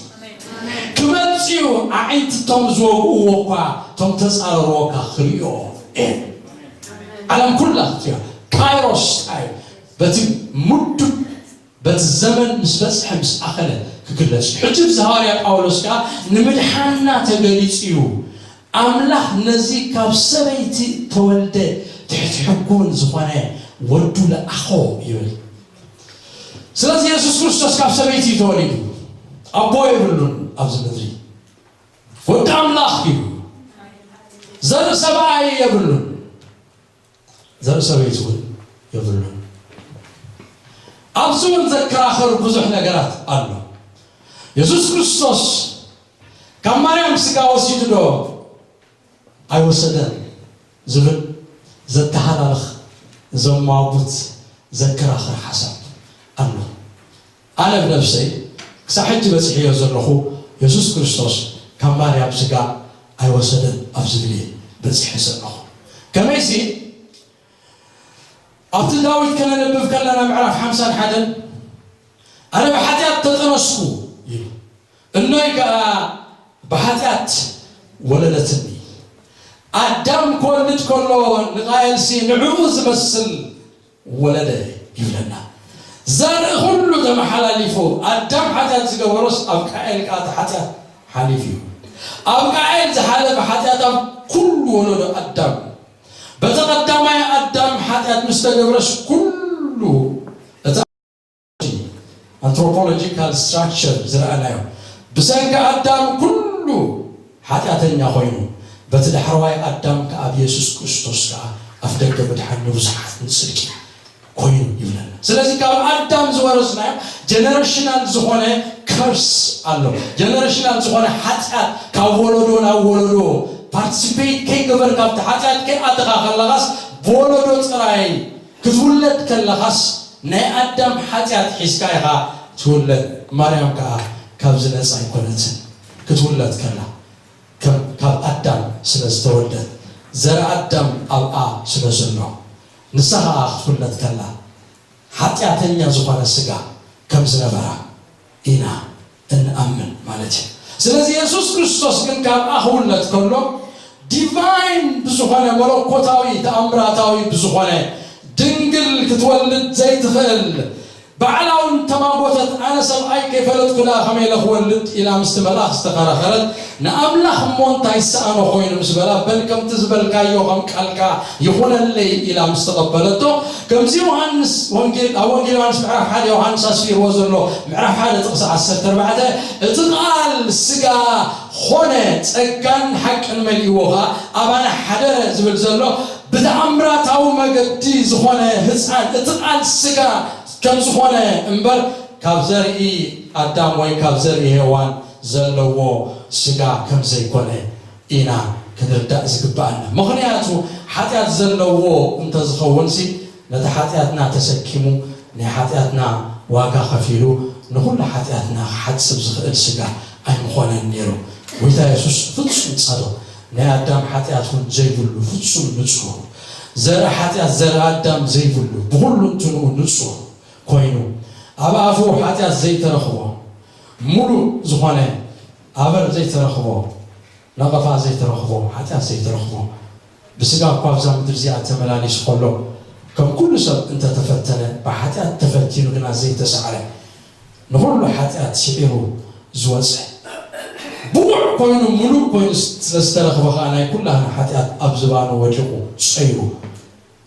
ክመጽእ እዩ። ኣዒንቲ እቶም ዝወግእዎ እኳ፣ እቶም ተጻረርዎ እኳ ክርእዮ እየ። ዓለም ኩላ ክትርእዮ። ካይሮስ ታይም፣ በቲ ምዱብ፣ በቲ ዘመን ምስ በጽሐ፣ ምስ ኣኸለ ክግለጽ እዩ። ሕጂ እዚ ሃዋርያ ጳውሎስ ከኣ ንምድሓንና ተገሊጹ እዩ። ኣምላኽ ነዚ ካብ ሰበይቲ ተወልደ፣ ትሕቲ ሕጉ እውን ዝኾነ ወዱ ለኣኾ ይብል። ስለዚ የሱስ ክርስቶስ ካብ ሰበይቲ እዩ ተወሊዱ። ኣቦ የብሉን ኣብዚ ምድሪ። ወዲ ኣምላኽ እዩ። ዘርኢ ሰብኣይ የብሉን። ዘርኢ ሰበይቲ እውን የብሉን። ኣብዚ እውን ዘከራኽር ብዙሕ ነገራት ኣሎ። የሱስ ክርስቶስ ካብ ማርያም ስጋ ወሲዱ ዶ ኣይወሰደን ዝብል ዘተሃላልኽ፣ ዘማጉት፣ ዘከራኽር ሓሳብ ኣሎ። ኣነ ብነፍሰይ ክሳዕ ሕጂ በጺሐዮ ዘለኹ፣ የሱስ ክርስቶስ ካብ ማርያም ስጋ ኣይወሰደን ኣብ ዝብል እየ በጺሐ ዘለኹ። ከመይሲ ኣብቲ ዳዊት ከነንብብ ከለና ምዕራፍ ሓምሳን ሓደን፣ ኣነ ብሓጢኣት ተጠነስኩ ይብል። እኖይ ከኣ ብሓጢኣት ወለደትኒ። ኣዳም ክወልድ ከሎ ንቃየልሲ ንዕኡ ዝመስል ወለደ ይብለና። ዘርኢ ኩሉ ተመሓላሊፉ፣ ኣዳም ሓጢኣት ዝገበሮስ ኣብ ቃኤል ከኣ እቲ ሓጢኣት ሓሊፉ እዩ። ኣብ ቃኤል ዝሓለፈ ሓጢኣት ኣብ ኩሉ ወለዶ ኣዳም፣ በቲ ቀዳማይ ኣዳም ሓጢኣት ምስ ተገብረስ ኩሉ እቲ ኣንትሮፖሎጂካል ስትራክቸር ዝረኣናዮ፣ ብሰንኪ ኣዳም ኩሉ ሓጢኣተኛ ኮይኑ፣ በቲ ዳሕረዋይ ኣዳም ከኣ ኣብ የሱስ ክርስቶስ ከኣ ኣፍደገ ምድሓን ንብዙሓት ንጽድቂ ኮይኑ ይብለና። ስለዚ ካብ ኣዳም ዝወረስናዮ ጀነሬሽናል ዝኾነ ከርስ ኣሎ። ጀነሬሽናል ዝኾነ ሓጢኣት ካብ ወለዶ ናብ ወለዶ ፓርቲሲፔት ከይገበርካ፣ ኣብቲ ሓጢኣት ከይኣተኻ ከለኻስ፣ ብወለዶ ጥራይ ክትውለድ ከለኻስ ናይ ኣዳም ሓጢኣት ሒዝካ ኢኻ ትውለድ። ማርያም ከኣ ካብዚ ነጻ ኣይኮነትን። ክትውለድ ከላ፣ ከም ካብ ኣዳም ስለ ዝተወልደት፣ ዘር ኣዳም ኣብኣ ስለ ዘሎ፣ ንሳ ኸኣ ክትውለድ ከላ ሓጢኣተኛ ዝኾነ ስጋ ከም ዝነበራ ኢና እንኣምን ማለት እዩ። ስለዚ የሱስ ክርስቶስ ግን ካብኣ ክውለድ ከሎ፣ ዲቫይን ብዝኾነ፣ መለኮታዊ፣ ተኣምራታዊ ብዝኾነ፣ ድንግል ክትወልድ ዘይትኽእል፣ ባዕላ እውን ተማጎተት። ኣነ ሰብኣይ ከይፈለጥኩ ደኣ ከመይ ኢለ ክወልድ? ኢላ ምስቲ መልኣኽ ዝተኸራኸረት፣ ንኣምላኽ እሞ እንታይ ይሰኣኖ ኮይኑ ምስ በላ፣ በል ከምቲ ዝበልካዮ ከም ቃልካ ይኹነለይ ኢላ ምስ ተቐበለቶ፣ ከምዚ ዮሃንስ ወንጌል፣ ኣብ ወንጌል ዮሃንስ ምዕራፍ ሓደ ዮሃንስ ኣስፊርዎ ዘሎ ምዕራፍ ሓደ ጥቕሲ ዓሰርተ ኣርባዕተ፣ እቲ ቃል ስጋ ኾነ ጸጋን ሓቅን መሊእዎ ኸኣ ኣባና ሓደረ ዝብል ዘሎ ብተኣምራታዊ መገዲ ዝኾነ ህፃን እቲ ቃል ስጋ ከም ዝኾነ እምበር ካብ ዘርኢ ኣዳም ወይ ካብ ዘርኢ ሄዋን ዘለዎ ስጋ ከም ዘይኮነ ኢና ክንርዳእ ዝግባኣና። ምኽንያቱ ሓጢኣት ዘለዎ እንተዝኸውንሲ ነቲ ሓጢኣትና ተሰኪሙ ናይ ሓጢኣትና ዋጋ ከፊሉ ንኹሉ ሓጢኣትና ክሓጽብ ዝኽእል ስጋ ኣይምኾነን ነይሩ። ጎይታ የሱስ ፍጹም ጻድቕ፣ ናይ ኣዳም ሓጢኣት እውን ዘይብሉ ፍጹም ንጹህ፣ ዘርኢ ሓጢኣት፣ ዘርኢ ኣዳም ዘይብሉ፣ ብኹሉ እንትንኡ ንጹህ ኮይኑ፣ ኣብ ኣፉ ሓጢኣት ዘይተረኽቦ፣ ምሉእ ዝኾነ ኣበር ዘይተረኽቦ፣ ነቐፋ ዘይተረኽቦ፣ ሓጢኣት ዘይተረኽቦ፣ ብስጋ እኳ ኣብዛ ምድሪ እዚኣ ተመላሊሱ ከሎ፣ ከም ኩሉ ሰብ እንተተፈተነ፣ ብሓጢኣት ተፈቲኑ ግና ዘይተሳዕረ፣ ንኹሉ ሓጢኣት ስዒሩ ዝወፀ፣ ብቑዕ ኮይኑ፣ ምሉእ ኮይኑ ስለ ዝተረኽበ ኸዓ፣ ናይ ኩላህና ሓጢኣት ኣብ ዝባኑ ወዲቑ ጸይሩ፣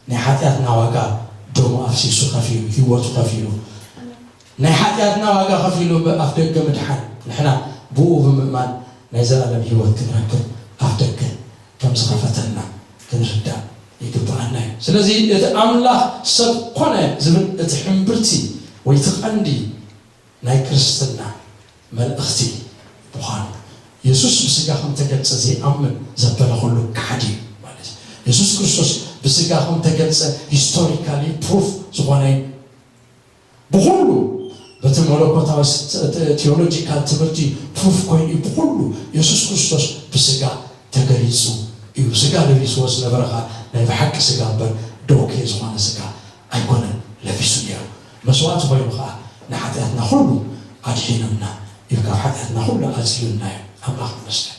ናይ ሓጢኣትና ዋጋ ደሙ ኣፍሲሱ ከፊሉ፣ ህይወቱ ከፊሉ፣ ናይ ሓጢኣትና ዋጋ ከፊሉ፣ ብኣፍ ደገ ምድሓን፣ ንሕና ብኡ ብምእማን ናይ ዘላለም ህይወት ክንረክብ ኣፍ ደገ ከም ዝኸፈተልና ክንርዳእ ይግብኣና እዩ። ስለዚ እቲ ኣምላኽ ሰብ ኮነ ዝብል እቲ ሕምብርቲ ወይ እቲ ቀንዲ ናይ ክርስትና መልእኽቲ ምዃኑ፣ የሱስ ብስጋ ከም ተገልጸ ዘይኣምን ዘበለ ኩሉ ከሓዲ እዩ ማለት እዩ። የሱስ ክርስቶስ ብስጋ ከም ተገልጸ ሂስቶሪካሊ ፕሩፍ ዝኾነ እዩ። ብኹሉ በቲ መለኮታዊ ስ-፣ ተ-፣ ተ-፣ ቴዎሎጂካል ትምህርቲ ፕሩፍ ኮይኑ እዩ። ብኹሉ የሱስ ክርስቶስ ብስጋ ተገሊጹ እዩ። ስጋ ለቢስዎ ዝነበረ ኸዓ ናይ ብሓቂ ስጋ እምበር ደውኬ ዝኾነ ስጋ ኣይኮነን ለቢሱ ነይሩ። መስዋእቲ ኮይኑ ኸዓ ንሓጢኣትና ኩሉ ኣድሒኑና እዩ፣ ካብ ሓጢኣትና ኩሉ ኣጽዩና እዩ። ኣምላኽ ይመስገን።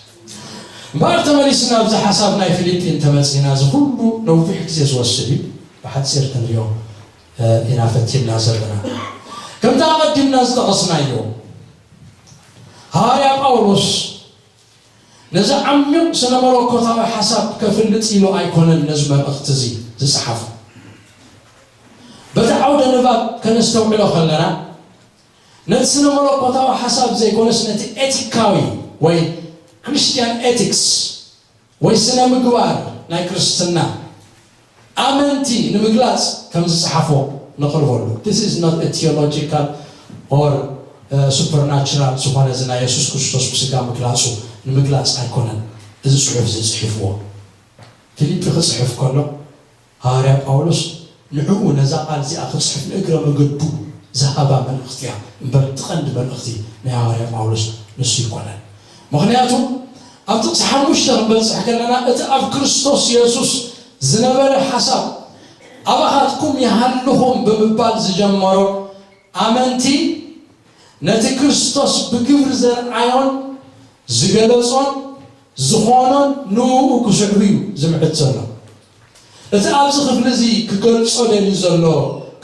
እምበኣር ተመሊስና ኣብዚ ሓሳብ ናይ ፊልጲ እንተመጺእና፣ እዚ ኩሉ ነዊሕ ግዜ ዝወስድ እዩ። ብሓጺር ክንሪኦ፣ እ፣ ኢና ፈቲንና ዘለና። ከምቲ ኣቐዲምና ዝጠቐስናዮ፣ ሃዋርያ ጳውሎስ ነዚ ዓሚቕ ስነ መለኮታዊ ሓሳብ ከፍልጥ ኢሉ ኣይኮነን ነዚ መልእኽቲ እዚ ዝጸሓፎ። በቲ ዓውደ ንባብ ከነስተውዕሎ ከለና፣ ነቲ ስነ መለኮታዊ ሓሳብ ዘይኮነስ፣ ነቲ ኤቲካዊ ወይ ክርስቲያን ኤቲክስ ወይ ስነ ምግባር ናይ ክርስትና ኣመንቲ ንምግላጽ ከም ዝጸሓፎ ንቕርበሉ። This is not a theological or, uh, supernatural ዝኾነ፣ እዚ ናይ የሱስ ክርስቶስ ብስጋ ምግላጹ ንምግላጽ ኣይኮነን እዚ ጽሑፍ እዚ ጽሒፍዎ። ፊልጲ ክጽሕፍ ከሎ፣ ሃዋርያ ጳውሎስ ንዕኡ፣ ነዛ ቃል እዚኣ ክጽሕፍ ንእግረ መገዱ ዝሃባ መልእኽቲ እያ እምበር፣ እቲ ቀንዲ መልእኽቲ ናይ ሃዋርያ ጳውሎስ ንሱ ኣይኮነን። ምኽንያቱ፣ ኣብ ጥቕሲ ሓሙሽተ ክንበጽሕ ከለና፣ እቲ ኣብ ክርስቶስ የሱስ ዝነበረ ሓሳብ ኣባኻትኩም ይሃልኹም ብምባል ዝጀመሮ፣ ኣመንቲ ነቲ ክርስቶስ ብግብሪ ዘርኣዮን ዝገለጾን ዝኾኖን ንእኡ ክስዕቡ እዩ ዝምዕድ ዘሎ። እቲ ኣብዚ ክፍሊ እዚ ክገልጾ ደልዩ ዘሎ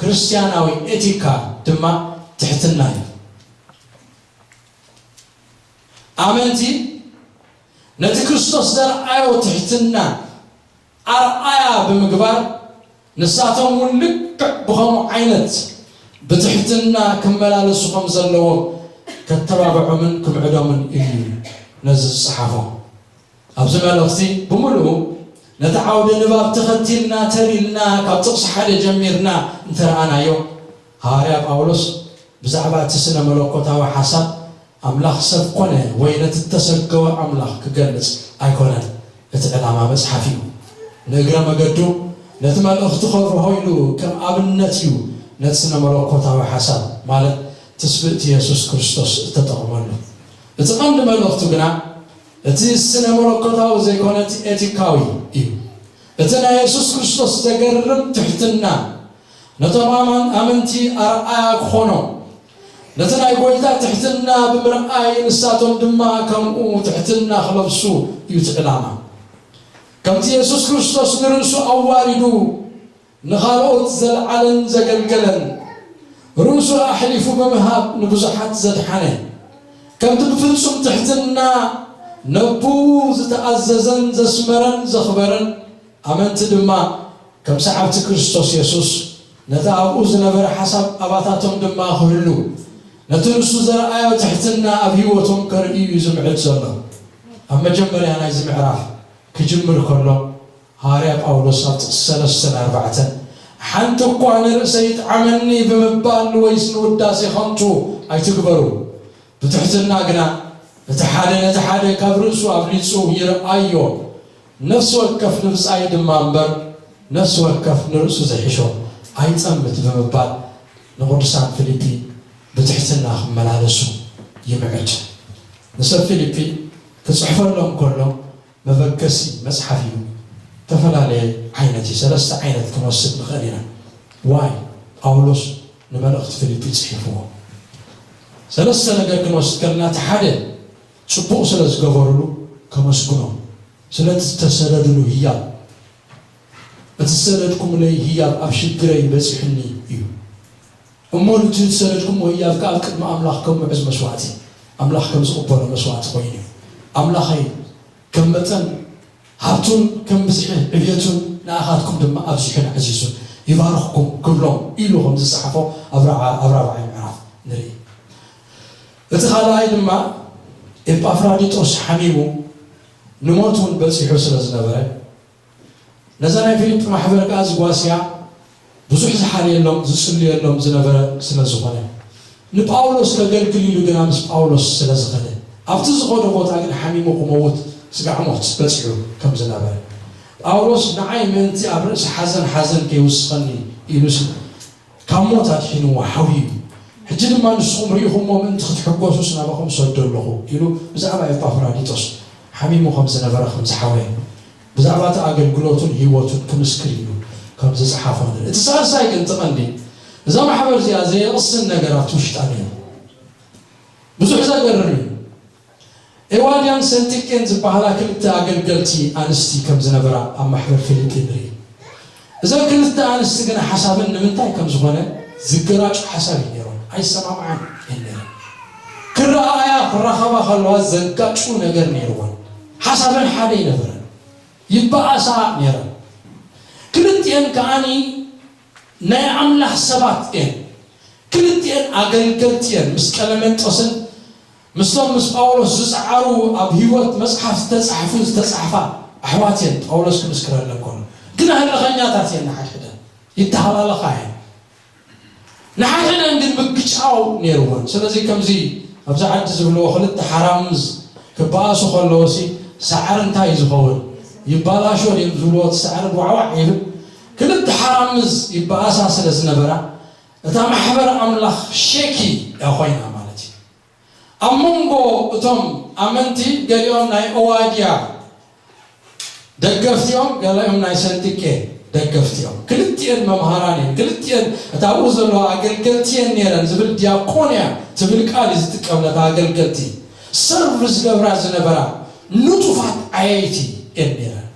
ክርስትያናዊ ኤቲካ ድማ ትሕትና እዩ። ኣመንቲ ነቲ ክርስቶስ ዘርኣዮ ትሕትና ኣርኣያ ብምግባር፣ ንሳቶም እውን ልክዕ ብኸምኡ ዓይነት ብትሕትና ክመላለሱ ከም ዘለዎም ከተባብዖምን ክምዕዶምን እዩ ነዚ ዝጸሓፎ። ኣብዚ መልእኽቲ ብምሉኡ ነቲ ዓውደ ንባብ ተኸቲልና ተሪልና ካብ ጥቕሲ ሓደ ጀሚርና እንተረኣናዮ፣ ሃዋርያ ጳውሎስ ብዛዕባ እቲ ስነ መለኮታዊ ሓሳብ ኣምላኽ ሰብ ኮነ ወይ ነቲ እተሰገወ ኣምላኽ ክገልጽ ኣይኮነን እቲ ዕላማ መጽሓፊኡ። ንእግረ መገዱ ነቲ መልእኽቱ ከብርሆ ኢሉ ከም ኣብነት እዩ ነቲ ስነ መለኮታዊ ሓሳብ ማለት ትስብእቲ የሱስ ክርስቶስ እተጠቕመሉ። እቲ ቀንዲ መልእኽቱ ግና እቲ ስነ መለኮታዊ ዘይኮነ እቲ ኤቲካዊ እዩ። እቲ ናይ የሱስ ክርስቶስ ዘገርም ትሕትና ነቶም ኣማን-፣ ኣመንቲ ኣርኣያ ክኾኖም፣ ነቲ ናይ ጐይታ ትሕትና ብምርኣይ ንሳቶም ድማ ከምኡ ትሕትና ክለብሱ እዩ እቲ ዕላማ። ከምቲ የሱስ ክርስቶስ ንርእሱ ኣዋሪዱ ንኻልኦት ዘልዓለን ዘገልገለን፣ ርእሱ ኣሕሊፉ ብምሃብ ንብዙሓት ዘድሓነ፣ ከምቲ ብፍጹም ትሕትና ነብኡ ዝተኣዘዘን ዘስመረን ዘኽበረን፣ ኣመንቲ ድማ ከም ሰዓብቲ ክርስቶስ የሱስ ነቲ ኣብኡ ዝነበረ ሓሳብ ኣባታቶም ድማ ክህሉ፣ ነቲ ንሱ ዘርኣዮ ትሕትና ኣብ ህይወቶም ከርእዩ እዩ ዝምዕድ ዘሎ። ኣብ መጀመርያ ናይዚ ምዕራፍ ክጅምር ከሎ፣ ሃዋርያ ጳውሎስ ኣብ ጥቕሲ ሰለስተን ኣርባዕተን፣ ሓንቲ እኳ ንርእሰይ ይጥዓመኒ ብምባል ወይስ ንውዳሴ ኸንቱ ኣይትግበሩ፣ ብትሕትና ግና እቲ ሓደ ነቲ ሓደ ካብ ርእሱ ኣብሊጹ ይርኣዮ፣ ነፍሲ ወከፍ ንብጻዩ ድማ እምበር፣ ነፍሲ ወከፍ ንርእሱ ዝሕሾ ኣይጸምት ብምባል ንቕዱሳን ፊልጲ ብትሕትና ክመላለሱ ይምዕድ። ንሰብ ፊልጲ ክጽሕፈሎም ከሎ መበገሲ መጽሓፍ እዩ። ዝተፈላለየ ዓይነት እዩ። ሰለስተ ዓይነት ክንወስድ ንኽእል ኢና። ዋይ ጳውሎስ ንመልእኽቲ ፊልጲ ጽሒፍዎ። ሰለስተ ነገር ክንወስድ ከለና፣ እቲ ሓደ ጽቡቕ ስለ ዝገበሩሉ ከመስግኖም፣ ስለቲ ዝተሰደዱሉ ህያብ፣ እቲ ዝሰደድኩምለይ ህያብ ኣብ ሽግረይ በጺሑኒ እዩ። እሞ እቲ ዝሰደድኩሞ ህያብ ከኣ ኣብ ቅድሚ ኣምላኽ ከም ምዑዝ መስዋእቲ፣ ኣምላኽ ከም ዝቕበሎ መስዋእቲ ኮይኑ እዩ። ኣምላኸይ ከም መጠን ሃብቱን ከም ብዝሒ ዕብየቱን ንኣኻትኩም ድማ ኣብዚሑ ንዕዚዙ ይባርኽኩም ክብሎም ኢሉ ከም ዝጸሓፎ ኣብ ራብዓ-፣ ኣብ ራብዓይ ምዕራፍ ንርኢ። እቲ ካልኣይ ድማ ኤጳፍራዲጦስ ሓሚሙ ንሞት እውን በጺሑ ስለ ዝነበረ፣ ነዛ ናይ ፊልጲ ማሕበር ከኣ ዝጓስያ ብዙሕ ዝሓልየሎም ዝጽልየሎም ዝነበረ ስለ ዝኾነ፣ ንጳውሎስ ከገልግል ኢሉ ግና ምስ ጳውሎስ ስለ ዝኸደ፣ ኣብቲ ዝኸዶ ቦታ ግን ሓሚሙ ክመውት ስጋዕ ሞት በጺሑ ከም ዝነበረ፣ ጳውሎስ ንዓይ ምእንቲ ኣብ ርእሲ ሓዘን ሓዘን ከይውስኸኒ ኢሉስ ካብ ሞት ኣድሒንዎ ሓውዩ እዩ። ሕጂ ድማ ንስኹም ርኢኹሞ ምእንቲ ክትሕጎሱስ ናባኹም ሰዶ ኣለኹ ኢሉ ብዛዕባ ኤጳፍራዲጦስ ሓሚሙ ከም ዝነበረ ከም ዝሓወየ፣ ብዛዕባ እቲ ኣገልግሎቱን ህይወቱን ክምስክር ኢሉ ከም ዝጸሓፎ ንርኢ። እቲ ሳልሳይ ግን እቲ ቀንዲ፣ እዛ ማሕበር እዚኣ ዘየቕስን ነገር ኣብቲ ውሽጣ ነይሩ። ብዙሕ ዘገርም እዩ። ኤዋድያን ሰንጢቄን ዝበሃላ ክልተ ኣገልገልቲ ኣንስቲ ከም ዝነበራ ኣብ ማሕበር ፊልጲ ንርኢ። እዘን ክልተ ኣንስቲ ግና ሓሳበን ንምንታይ ከም ዝኾነ ዝገራጩ ሓሳብ እዩ ነይሮም። ኣይሰማምዓን እየን ነይረን። ክረኣያ ክራኸባ ከለዋ ዘጋጩ ነገር ነይርወን። ሓሳበን ሓደ ኣይነበረን። ይበኣሳ ነይረን። ክልቲኤን ከኣኒ ናይ ኣምላኽ ሰባት እየን። ክልቲኤን ኣገልገልቲ እየን። ምስ ቀለመንጦስን ምስቶም ምስ ጳውሎስ ዝጸዓሩ ኣብ ህይወት መጽሓፍ ዝተጻሕፉ ዝተጻሕፋ ኣሕዋት እየን። ጳውሎስ ክምስክረለን ከሎ ግን ህልኸኛታት እየን። ንሓድሕደን ይተሃላለኻ እየን። ንሓድሕደን ግን ምግጫው ነይርወን። ስለዚ ከምዚ ኣብዚ ዓዲ ዝብልዎ ክልተ ሓራምዝ ክበኣሱ ከለዎሲ ሳዕሪ እንታይ እዩ ዝኸውን? ይባላሾ ድዮም ዝብልዎ? እቲ ሳዕሪ ዋዕዋዕ ይብል። ክልተ ሓራምዝ ይበኣሳ ስለ ዝነበራ እታ ማሕበር ኣምላኽ ሸኪ እያ ኮይና ማለት እዩ። ኣብ መንጎ እቶም ኣመንቲ ገሊኦም ናይ ኦዋድያ ደገፍቲኦም፣ ገሊኦም ናይ ሰንጢቄ ደገፍቲኦም። ክልቲኤን መምሃራን እየን። ክልቲኤን እታ ኣብኡ ዘለዋ ኣገልገልቲ እየን ነይረን ዝብል ዲያቆንያ ትብል ቃል እዩ ዝጥቀም ነታ ኣገልገልቲ። ሰርቭ ዝገብራ ዝነበራ ንጡፋት ዓየይቲ እየን ነይረን።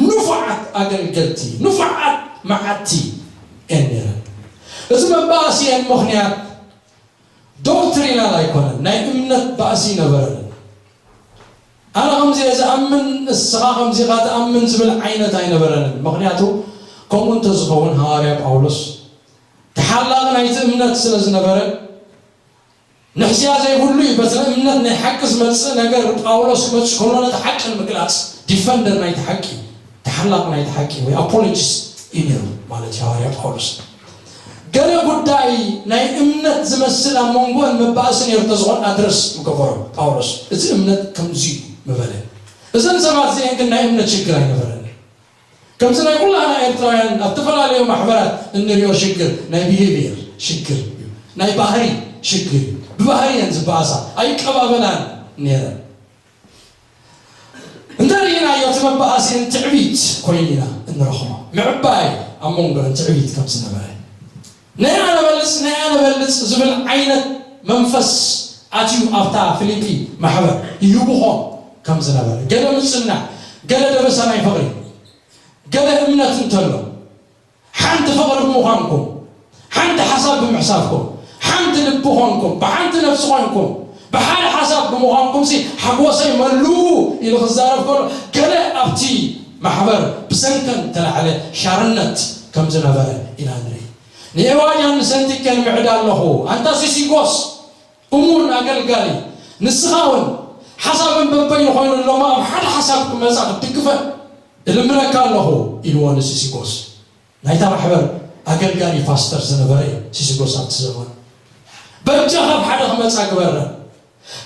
ንፉዓት ኣገልገልቲ፣ ንፉዓት መዓቲ እየን ነይረን። እዚ መባእሲኤን ምኽንያት ዶክትሪናል ኣይኮነን፣ ናይ እምነት ባእሲ ነበረን። ኣነ ከምዚ እየ ዝኣምን፣ ንስኻ ከምዚ ኢኻ ትኣምን ዝብል ዓይነት ኣይነበረንን። ምኽንያቱ ከምኡ እንተዝኸውን ሃዋርያ ጳውሎስ ተሓላቒ ናይቲ እምነት ስለ ዝነበረ፣ ንሕስያ ዘይብሉ እዩ። በቲ እምነት ናይ ሓቂ ዝመጽእ ነገር ጳውሎስ ክመጽእ ከሎ ነቲ ሓቂ ንምግላጽ ዲፈንደር ናይቲ ሓቂ፣ ተሓላቒ ናይቲ ሓቂ ወይ ኣፖሎጂስት እዩ ነይሩ ማለት እዩ ሃዋርያ ጳውሎስ። ገለ ጉዳይ ናይ እምነት ዝመስል ኣብ መንጎን መባእሲ ነይሩ እንተዝኾን ኣድረስ ምገበሮ ጳውሎስ፣ እዚ እምነት ከምዚ እዩ ምበለ። እዘን ሰባት እዚአን ግን ናይ እምነት ሽግር ኣይነበረን። ከምዚ ናይ ኩላና ኤርትራውያን ኣብ ዝተፈላለዩ ማሕበራት እንሪኦ ሽግር ናይ ቢሄቪየር ሽግር እዩ፣ ናይ ባህሪ ሽግር እዩ። ብባህሪ እየን ዝበኣሳ፣ ኣይቀባበላን ነይረን። እንተርኢናዮ እቲ መበኣሲን ትዕቢት ኮይኑ ኢና እንረኽቦ። ምዕባይ ኣብ መንጎን ትዕቢት ከም ዝነበረ፣ ናይ ኣነ በልጽ፣ ናይ ኣነ በልጽ ዝብል ዓይነት መንፈስ ኣትዩ ኣብታ ፊልጲ ማሕበር ይህብኾም ከም ዝነበረ፣ ገለ ምጽናዕ፣ ገለ ደበሳ ናይ ፍቕሪ፣ ገለ እምነት እንተሎ፣ ሓንቲ ፍቕሪ ብምዃንኩም፣ ሓንቲ ሓሳብ ብምሕሳብኩም፣ ሓንቲ ልቢ ኾንኩም፣ ብሓንቲ ነፍሲ ኾንኩም፣ ብሓደ ሓሳብ ብምዃንኩም ሲ ሓጎሰይ መሉ ኢሉ ክዛረብ ከሎ፣ ገለ ኣብቲ ማሕበር ብሰንከን ተላዕለ ሻርነት ከም ዝነበረ ኢና ንርኢ። ንኤዋድያን ንሰንቲኬን ምዕዳ ኣለኹ፣ ኣንታ ሲሲጎስ እሙን ኣገልጋሊ፣ ንስኻ እውን ሓሳብን በበይኑ ኮይኑ ሎማ ኣብ ሓደ ሓሳብ ክመጻ ክትድግፈን እልምነካ ኣለኹ ኢልዎ ንሲሲጎስ። ናይታ ማሕበር ኣገልጋሊ ፓስተር ዝነበረ እዩ ሲሲጎስ ኣብቲ ዘመን። በጃኻ ኣብ ሓደ ክመጻ ግበረን።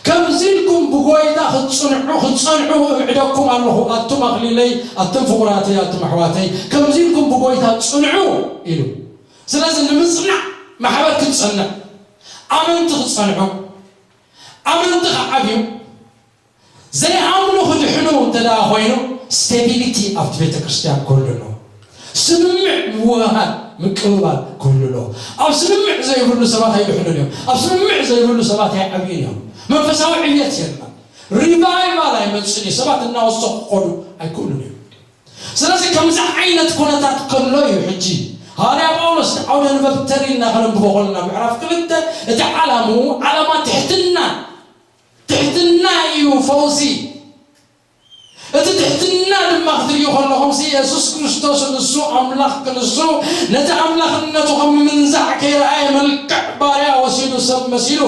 ከምዚ ኢልኩም ብጎይታ ክትጽንዑ፣ ክትጸንዑ እምዕደኩም ኣለኹ፣ ኣቱም ኣኽሊለይ፣ ኣቱም ፍቑራተይ፣ ኣቱም ኣሕዋተይ፣ ከምዚ ኢልኩም ብጎይታ ጽንዑ ኢሉ። ስለዚ ንምጽናዕ ማሕበር ክትጸንዕ፣ ኣመንቲ ክጸንዑ፣ ኣመንቲ ክዓብዩ፣ ዘይኣምኑ ክድሕኑ እንተ ደኣ ኮይኑ፣ ስቴቢሊቲ ኣብቲ ቤተ ክርስቲያን ክህሉ ኣለዎ። ስምምዕ ምውህሃድ ምቅብባል ክህሉ ኣለዎ። ኣብ ስምምዕ ዘይብሉ ሰባት ኣይድሕኑን እዮም። ኣብ ስምምዕ ዘይብሉ ሰባት ኣይዓብዩን እዮም። መንፈሳዊ ዕብየት የለን። ሪቫይቫል ኣይመጽእን እዩ። ሰባት እናወሰኹ ክኸዱ ኣይክእሉን እዮም። ስለዚ ከምዚ ዓይነት ኩነታት ከሎ እዩ ሕጂ ሃዋርያ ጳውሎስ ዓውደ ንበብ ተሪና ከነንብቦ ከለና ምዕራፍ ክልተ እቲ ዓላምኡ ዓላማ ትሕትና ትሕትና እዩ ፈውሲ። እቲ ትሕትና ድማ ክትርእዩ ከለኹምሲ የሱስ ክርስቶስ ንሱ ኣምላኽ ክንሱ ነቲ ኣምላኽነቱ ከም ምንዛዕ ከይረኣየ መልክዕ ባርያ ወሲዱ ሰብ መሲሉ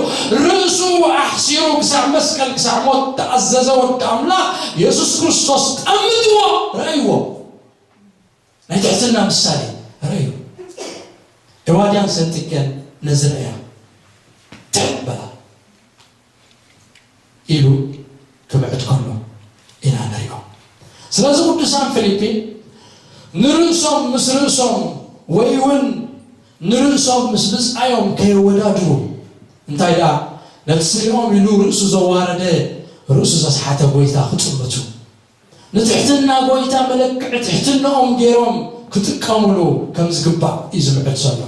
ርእሱ ኣሕሲሩ ክሳዕ መስቀል ክሳዕ ሞት ተኣዘዘ ወዲ ኣምላኽ የሱስ ክርስቶስ ጠምጥዎ ረእይዎ። ናይ ትሕትና ምሳሌ ረእዩ። ኤዋድያን ሰንጥቅያን ነዚ ረእያ ትሕት በላ ኢሉ ክምዕድ ከሎ ኢና ንሪኦ። ስለዚ ቅዱሳን ፊሊፒ ንርእሶም ምስ ርእሶም ወይ እውን ንርእሶም ምስ ብጻዮም ከየወዳድሩ እንታይ ደኣ ነቲ ስሪኦም ኢሉ ርእሱ ዘዋረደ ርእሱ ዘስሓተ ጎይታ ክጥምቱ ንትሕትና ጎይታ መለክዒ ትሕትናኦም ገይሮም ክጥቀምሉ ከም ዝግባእ እዩ ዝምዕድ ዘሎ።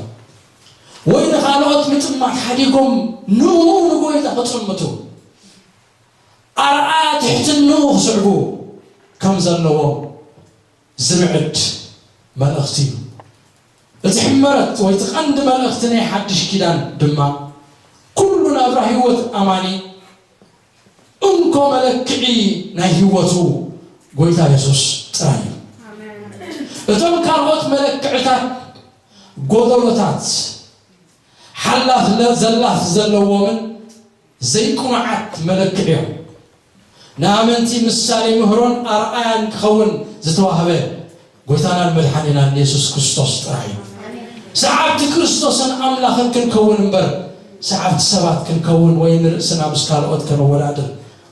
ወይ ንኻልኦት ምጥማት ሓዲጎም ንኡ ንጎይታ ክጥምቱ ኣርኣያ ትሕትንኡ ክስዕቡ ከም ዘለዎም ዝምዕድ መልእኽቲ እዩ። እቲ ሕመረት ወይ እቲ ቀንዲ መልእኽቲ ናይ ሓድሽ ኪዳን ድማ ኩሉ ናብራ ህይወት ኣማኒ እንኮ መለክዒ ናይ ህይወቱ ጎይታ የሱስ ጥራይ እዩ። እቶም ካልኦት መለክዕታት ጎደሎታት ሓላፍ ዘላፍ ዘለዎምን ዘይቅኑዓት መለክዕ እዮም። ንኣመንቲ ምሳሌ ምህሮን ኣርኣያን ክኸውን ዝተዋህበ ጎይታናን መድሓኒናን የሱስ ክርስቶስ ጥራሕ እዩ። ሰዓብቲ ክርስቶስን ኣምላኽን ክንከውን እምበር ሰዓብቲ ሰባት ክንከውን ወይ ንርእስና ምስ ካልኦት ከነወዳድር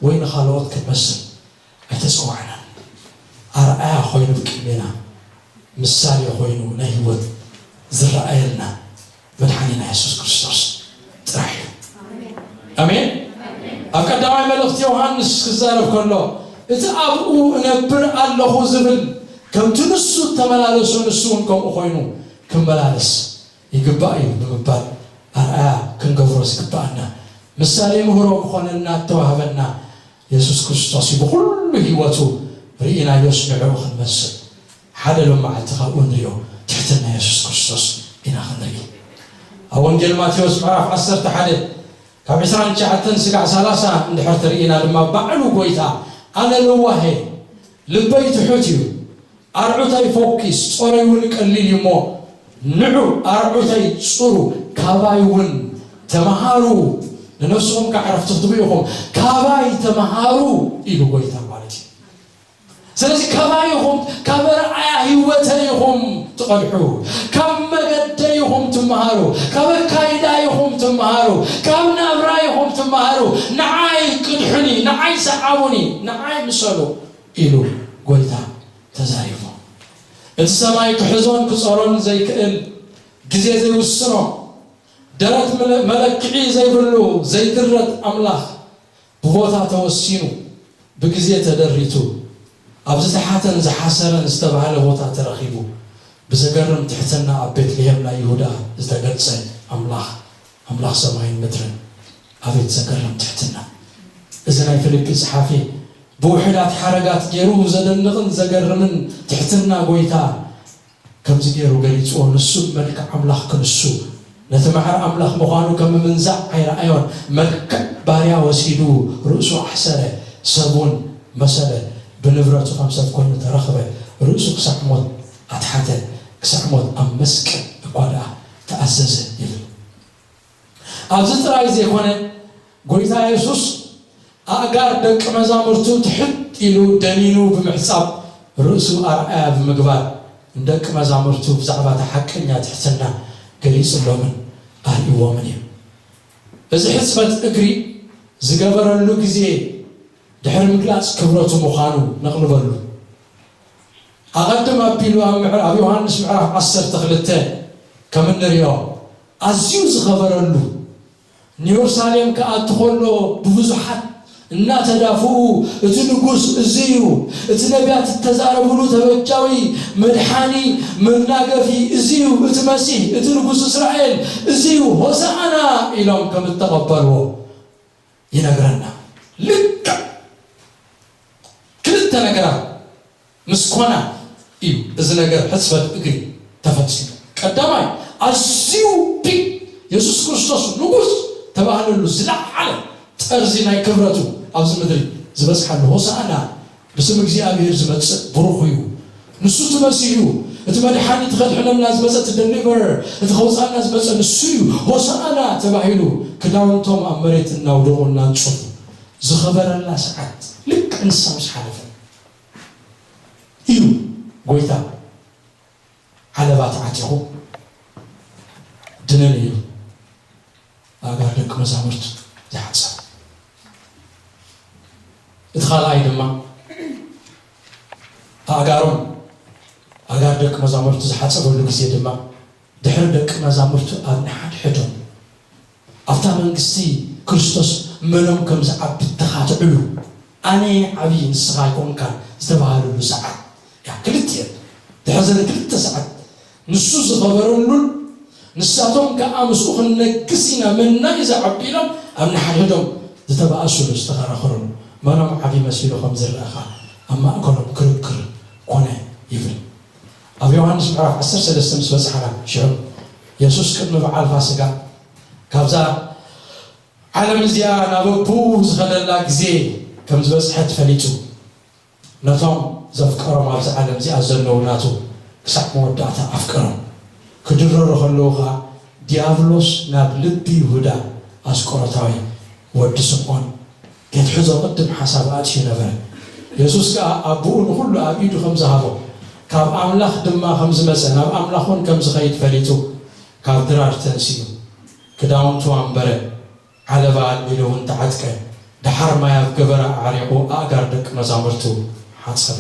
ወይ ንኻልኦት ክንመስል ኣይተጸዋዕናን። ኣርኣያ ኮይኑ ብቅድሜና ምሳሌ ኮይኑ ናይ ህይወት ዝረኣየልና መድሓኒና የሱስ ክርስቶስ ጥራሕ እዩ። ኣሜን። ኣብ ቀዳማይ መልእኽቲ ዮሃንስ ክዛረብ ከሎ እቲ ኣብኡ እነብር ኣለኹ ዝብል ከምቲ ንሱ እተመላለሱ ንሱ እውን ከምኡ ኮይኑ ክመላለስ ይግባእ እዩ ብምባል ኣርኣያ ክንገብሮ ዝግባኣና ምሳሌ ምህሮ ክኾነና እተዋህበና የሱስ ክርስቶስ እዩ። ብኹሉ ህይወቱ ርኢናዮስ ንዕኡ ክንመስል ሓደ ሎም መዓልቲ ካብኡ ንሪኦ ትሕትና የሱስ ክርስቶስ ኢና ክንርኢ። ኣብ ወንጌል ማቴዎስ ምዕራፍ ዓሰርተ ሓደ ካብ ዕስራን ትሽዓተን ስጋዕ ሰላሳ እንድሕር ትርኢና ድማ ባዕሉ ጎይታ ኣነ ለዋሄ ልበይ ትሑት እዩ ኣርዑተይ ፎኪስ ጾረይ እውን ቀሊል እዩ እሞ ንዑ ኣርዑተይ ጽሩ ካባይ እውን ተምሃሩ ንነፍስኹም ከዓረፍቲ ክትብኡ ኢኹም ካባይ ተምሃሩ ኢሉ ጎይታ ማለት እዩ። ስለዚ ካባይ ኢኹም ካብ ኣርኣያ ህይወተይ ኢኹም ትቐድሑ ካብ መገደይ ኢኹም ትምሃሩ ካብ ኣካይዳ ኢኹም ትምሃሩ ካብ ናብራ ኢኹም ትምሃሩ ንዓይ ቅድሑኒ ንዓይ ሰዓቡኒ ንዓይ ምሰሉ ኢሉ ጎይታ ተዛሪቡ። እቲ ሰማይ ክሕዞን ክጸሮን ዘይክእል፣ ግዜ ዘይውስኖ፣ ደረት መለ- መለክዒ ዘይብሉ ዘይድረት ኣምላኽ ብቦታ ተወሲኑ ብግዜ ተደሪቱ ኣብ ዝተሓተን ዝሓሰረን ዝተባህለ ቦታ ተረኺቡ ብዘገርም ትሕትና ኣብ ቤትልሄም ናይ ይሁዳ ዝተገልጸ ኣምላኽ ኣምላኽ ሰማይን ምድርን ኣቤት ዘገርም ትሕትና እዚ ናይ ፊልጲ ጸሓፊ ብውሕዳት ሓረጋት ገይሩ ዘደንቕን ዘገርምን ትሕትና ጎይታ ከምዚ ገይሩ ገሊጽዎ። ንሱ ብመልክዕ ኣምላኽ ክንሱ ነቲ ማዕረ ኣምላኽ ምዃኑ ከም ምምንዛዕ ኣይረኣዮን። መልክዕ ባርያ ወሲዱ ርእሱ ኣሕሰረ፣ ሰብ እውን መሰለ፣ ብንብረቱ ከም ሰብ ኮይኑ ተረኽበ፣ ርእሱ ክሳዕ ሞት ኣትሓተ፣ ክሳዕ ሞት ኣብ መስቀል እኳ ደኣ ተኣዘዘ ይብል። ኣብዚ ጥራይ ዘይኮነ፣ ጎይታ የሱስ ኣእጋር ደቂ መዛሙርቱ ትሕት ኢሉ ደኒኑ ብምሕጻብ፣ ርእሱ ኣርኣያ ብምግባር፣ ንደቂ መዛሙርቱ ብዛዕባ እታ ሓቀኛ ትሕትና ገሊጹሎምን ኣርእይዎምን እዩ። እዚ ሕጽበት እግሪ ዝገበረሉ ግዜ ድሕሪ ምግላጽ ክብረቱ ምዃኑ ነቕልበሉ። ኣቐድም ኣቢሉ ኣብ ምዕራ- ኣብ ዮሃንስ ምዕራፍ ዓሰርተ ክልተ ከም እንሪኦ ኣዝዩ ዝኸበረሉ ንየሩሳሌም ክኣቱ ከሎ ብብዙሓት እናተዳፍኡ፣ "እቲ ንጉስ እዚ እዩ፣ እቲ ነቢያት እተዛረብሉ ተበጃዊ፣ መድሓኒ፣ መናገፊ እዚ እዩ፣ እቲ መሲሕ፣ እቲ ንጉስ እስራኤል እዚ እዩ፣ ሆሳዕና!" ኢሎም ከም እተቐበልዎ ይነግረና። ልክዕ ክልተ ነገራት ምስ ኮና እዩ እዚ ነገር ሕጽበት እግሪ ተፈጺሙ። ቀዳማይ፣ ኣዝዩ ቢግ፣ የሱስ ክርስቶስ ንጉስ ተባህለሉ ዝለዓለ ጠርዚ ናይ ክብረቱ ኣብዚ ምድሪ ዝበጽሓሉ፣ ሆሳዕና፣ ብስም እግዚኣብሔር ዝመጽእ ብሩኽ እዩ፣ ንሱ እቲ መሲሕ እዩ፣ እቲ መድሓኒ፣ እቲ ከድሕነና ዝመጸ፣ እቲ ደሊቨረር፣ እቲ ከውጽኣና ዝመጸ ንሱ እዩ፣ ሆሳዕና ተባሂሉ ክዳውንቶም ኣብ መሬት እናውደቑ እናንጸፉ ዝኸበረላ ሰዓት፣ ልክዕ ንሳ ምስ ሓለፈ እዩ ጎይታ ዓለባ ተዓጢቑ ድንን ኢሉ ኣእጋር ደቂ መዛሙርቱ ዝሓጸበ። እቲ ካልኣይ ድማ ኣእጋሮም፣ ኣእጋር ደቂ መዛሙርቱ ዝሓጸበሉ ግዜ ድማ ድሕሪ ደቂ መዛሙርቱ ኣብ ንሓድሕዶም ኣብታ መንግስቲ ክርስቶስ መኖም ከም ዝዓቢ ተኻትዕሉ፣ "ኣነ ዓብዪ ንስኻ ኣይኮንካን" ዝተባህለሉ ሰዓት እያ። ክልቲኤን ድሕሪ ዘን ክልተ ሰዓት ንሱ ዝኸበረሉን ንሳቶም ከኣ ምስኡ ክንነግስ ኢና፣ መና እዩ ዝዓቢ ኢሎም ኣብ ንሓድሕዶም ዝተባእሱሉ፣ ዝተኸራኸሩሉ፣ መኖም ዓብዪ መሲሉ ከም ዝረኣኻ ኣብ ማእከሎም ክርክር ኮነ ይብል። ኣብ ዮሃንስ ምዕራፍ ዓሰርተ ሰለስተ ምስ በጽሓና፣ ሽዑ የሱስ ቅድሚ በዓል ፋስጋ ካብዛ ዓለም እዚኣ ናብ ኣቦኡ ዝኸደላ ግዜ ከም ዝበጽሐት ፈሊጡ፣ ነቶም ዘፍቀሮም ኣብዛ ዓለም እዚኣ ዘለዉ ናቱ ክሳዕ መወዳእታ ኣፍቀሮም። ክድረሩ ከለዉ ኸኣ ዲያብሎስ ናብ ልቢ ይሁዳ ኣስቆሮታዊ ወዲ ስምዖን ከትሕዞ ቅድም ሓሳብ ኣእትዩ ነበረ። የሱስ ከኣ ኣቦኡ ንኹሉ ኣብ ኢዱ ከም ዝሃቦ፣ ካብ ኣምላኽ ድማ ከም ዝመጸ፣ ናብ ኣምላኽ እውን ከም ዝኸይድ ፈሊጡ፣ ካብ ድራር ተንሲኡ፣ ክዳውንቱ ኣንበረ፣ ዓለባ ኣልዒሉ እውን ተዓጥቀ። ደሓር ማይ ኣብ ገበራ ኣዕሪቑ ኣእጋር ደቂ መዛሙርቱ ሓጸበ።